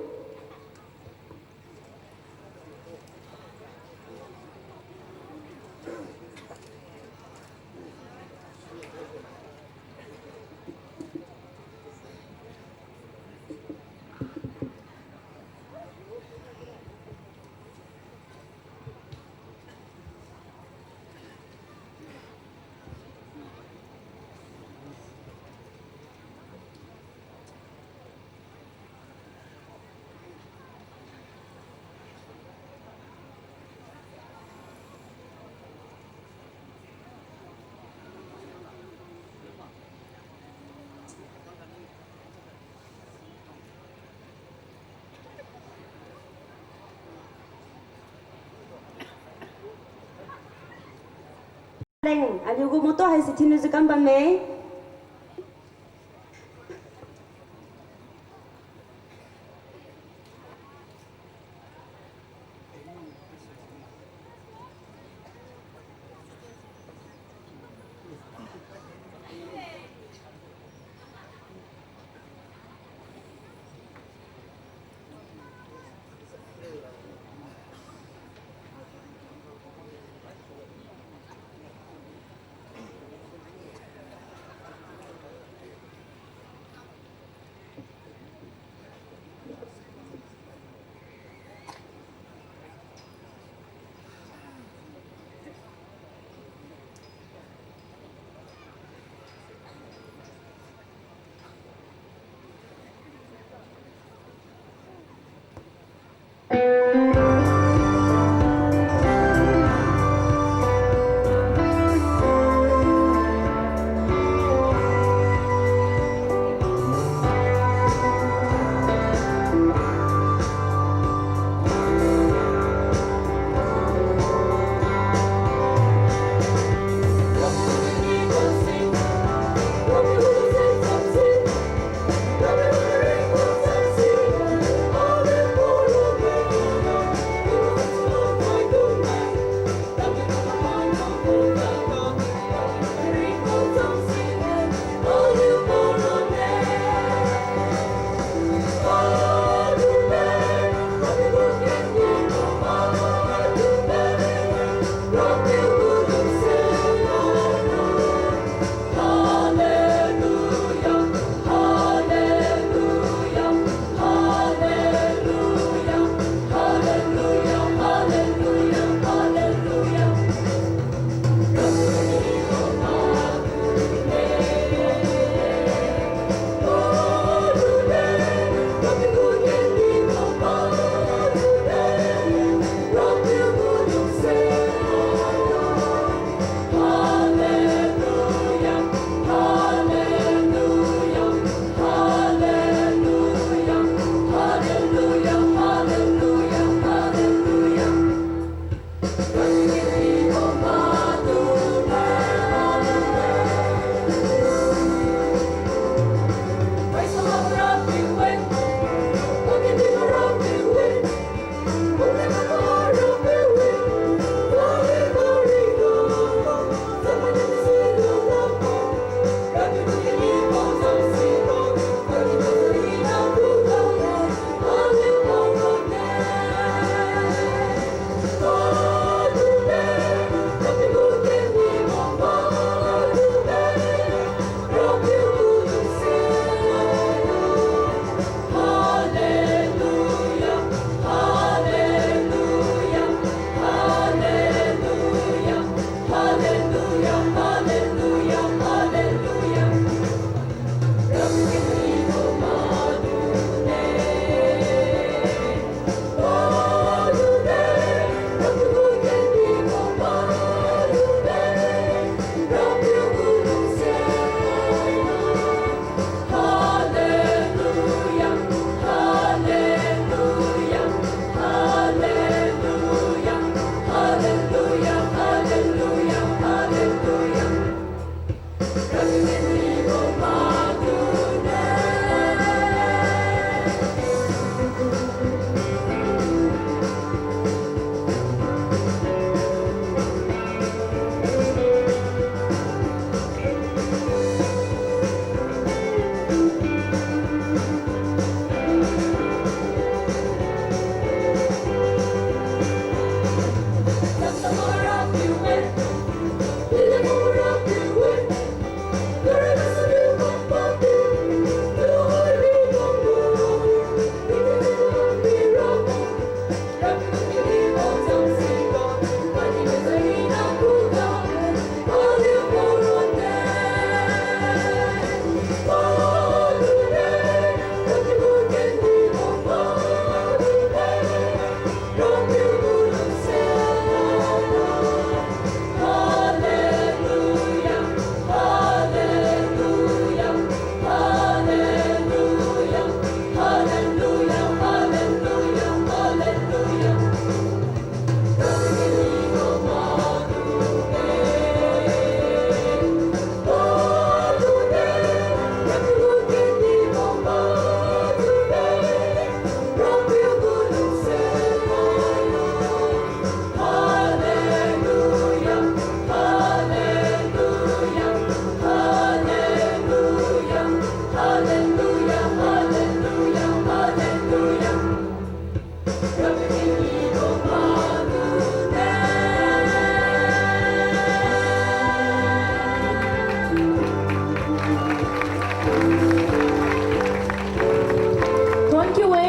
Leng, aliugu motto haise thiuniu jiu kam bamme.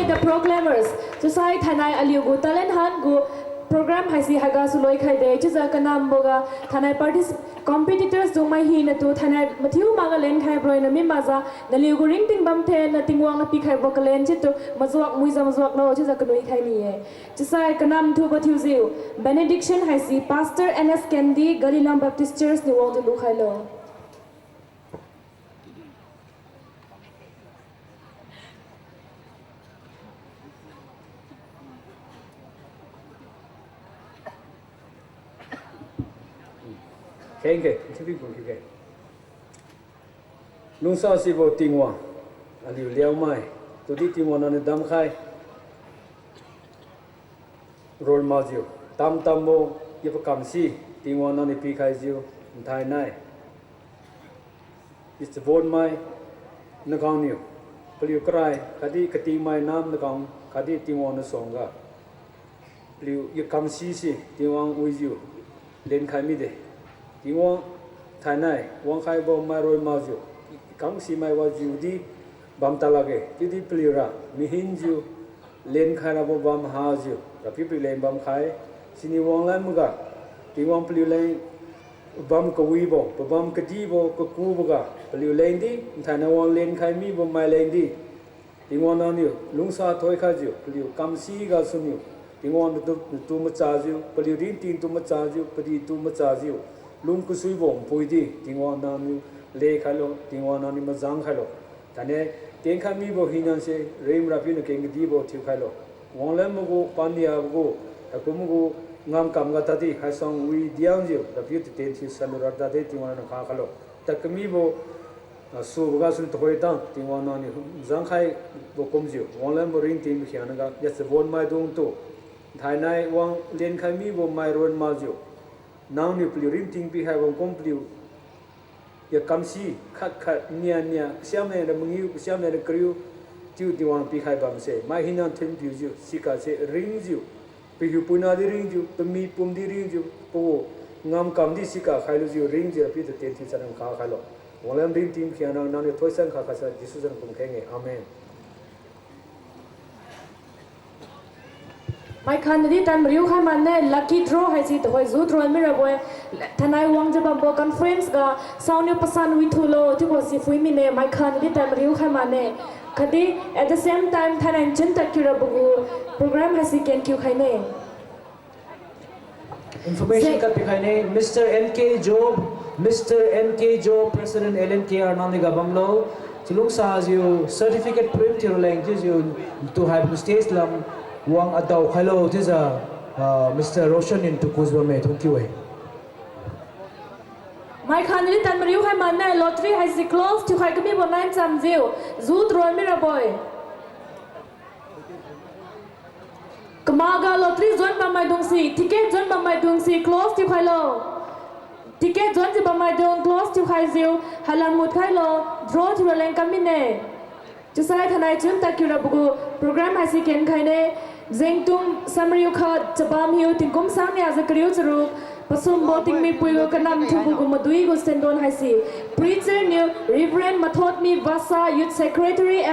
The Proclaimers, chiusai thainai aliu gu talent hunt gu program haise haigasu loikhai de, chiujiu kanamboga thainai partic-, competitors dungmai hinatu thainai mathiu makga lenkhaibo ronna mi makjiu, naliu gu ringting bam thenna Tingwang niu pikhaibo kalen chiutu majuak muijiu majuaklo chiujiu kanui khai ni-e. Chiusai kanam thubo thiujiu, benediction haise Pastor N S Kendi, Galilam Baptist Church niu wangjiu lukhailo. Kheng khe, nchiubi kum khe. Lungsasibo Tingwang, aliu Liangmai, tudi Tingwang nangniu damkhai roi makjiu, tamtambo, i pakam si, Tingwang nangniu pikhaijiu, nthainai i chabonmai nagangniu, paliu karai khatdi katingmai nam nagang khatdi Tingwang nasuangga, paliu i kamsi se Tingwang wijiu lenkhai mide. Tingwang thainai wangkhaibo mai roi makjiu, i kamsimai wajiudi bam talakge, chiudi paliura mihinjiu lenkhai rabo bam hajiu Rapiu paliu leng bamkhai, siniu wanglan maga, Tingwang paliu leng bam kawibo, pabam kadibo, kakuboga paliu lengdi, nthainai wang lenkhai mibo mai lengdi, Tingwang nangniu lungsa thoikhaijiu, paliu kamsi gasuniu, Tingwang natu, natu machajiu, paliu ringting tu machajiu, padi tu machajiu, lung kasuibo npuidi, Tingwang nangniu lekhailo, Tingwang nangniu majang khailo. Thainai, tienkhai mibo hinase, rim Rapiu niu keng kadibo thiukhailo. Wanglan magu, paniabo gu, haikum gu, ngamkam ga tadi, haisang wi diangjiu, Rapiu tatien thiu sanlu ra tadi, Tingwang nangniu kha khailo. Tadkamibo, ah, subo gasu tuhoi tang, Tingwang nangniu jangkhaibo kumjiu, wanglanbo ringting makhiangnaga, ya chabonmaidungtu, nthainai wang lenkhai mibo mai roi makjiu, nangniu paliu ringting pikhaibo kum paliu ya kamsi khat khat nia nia, kasiamnai ra mangiu, kasiamnai ra kariu, chiu Tingwang pikhai bamse, mai hina thin piujiu, sikase ringjiu, pahiupuina di ringjiu, pami pumdi ringjiu, pagu ngamkamdi sika khailujiu ringjiu, Rapiu tatien thiu chana kha khailo. Wanglan ringting makhiangna nangniu thoisan kha khaisa Jesu zan kum kheng-e. Amen. Maikhan nadi tan mariu khai mane, lucky draw haise tuhoi ju draw mirabo-e. Thainai wangjiu bambo conference ga saoniu pasan withulo chiubo si phui mine, maikhan nadi tan mariu khai mane. Khatdi at the same time thainai nchun tadkiu rabo gu program haise kenkiu khaine. Information khat pikhaine, Mister N K Job, Mister N K Job, President L N K R nangniu ga bamlo. Chalungsajiu certificate print thiu raleng chiujiu tuhaibo stage lam wang adao khailo chiujiu, ah, Mister Roshan niu tukujiu bamme, thungkiu-e. Maikhan nadi tan mariu khai mane, lottery haise close thiukhai kamibo nai chamjiu, ju draw mirabo-e. Kamaga lottery juan bammaidungse, ticket juan bammaidungse close thiukhailo. Ticket juanjiu bammaidung close thiukhaijiu, hailam mut khailo, draw thiu raleng kam mine. Chiusai thainai chun tadkiu rabo gu program haise kenkhaine. Jengtung samriu khat, chabam hiu tingkum sang niajiu kariu charuk, pasumbo tingmipui gu kanam thubo gu madui gu sendon haise preacher niu Reverend Mathotmi Vasa, Youth Secretary,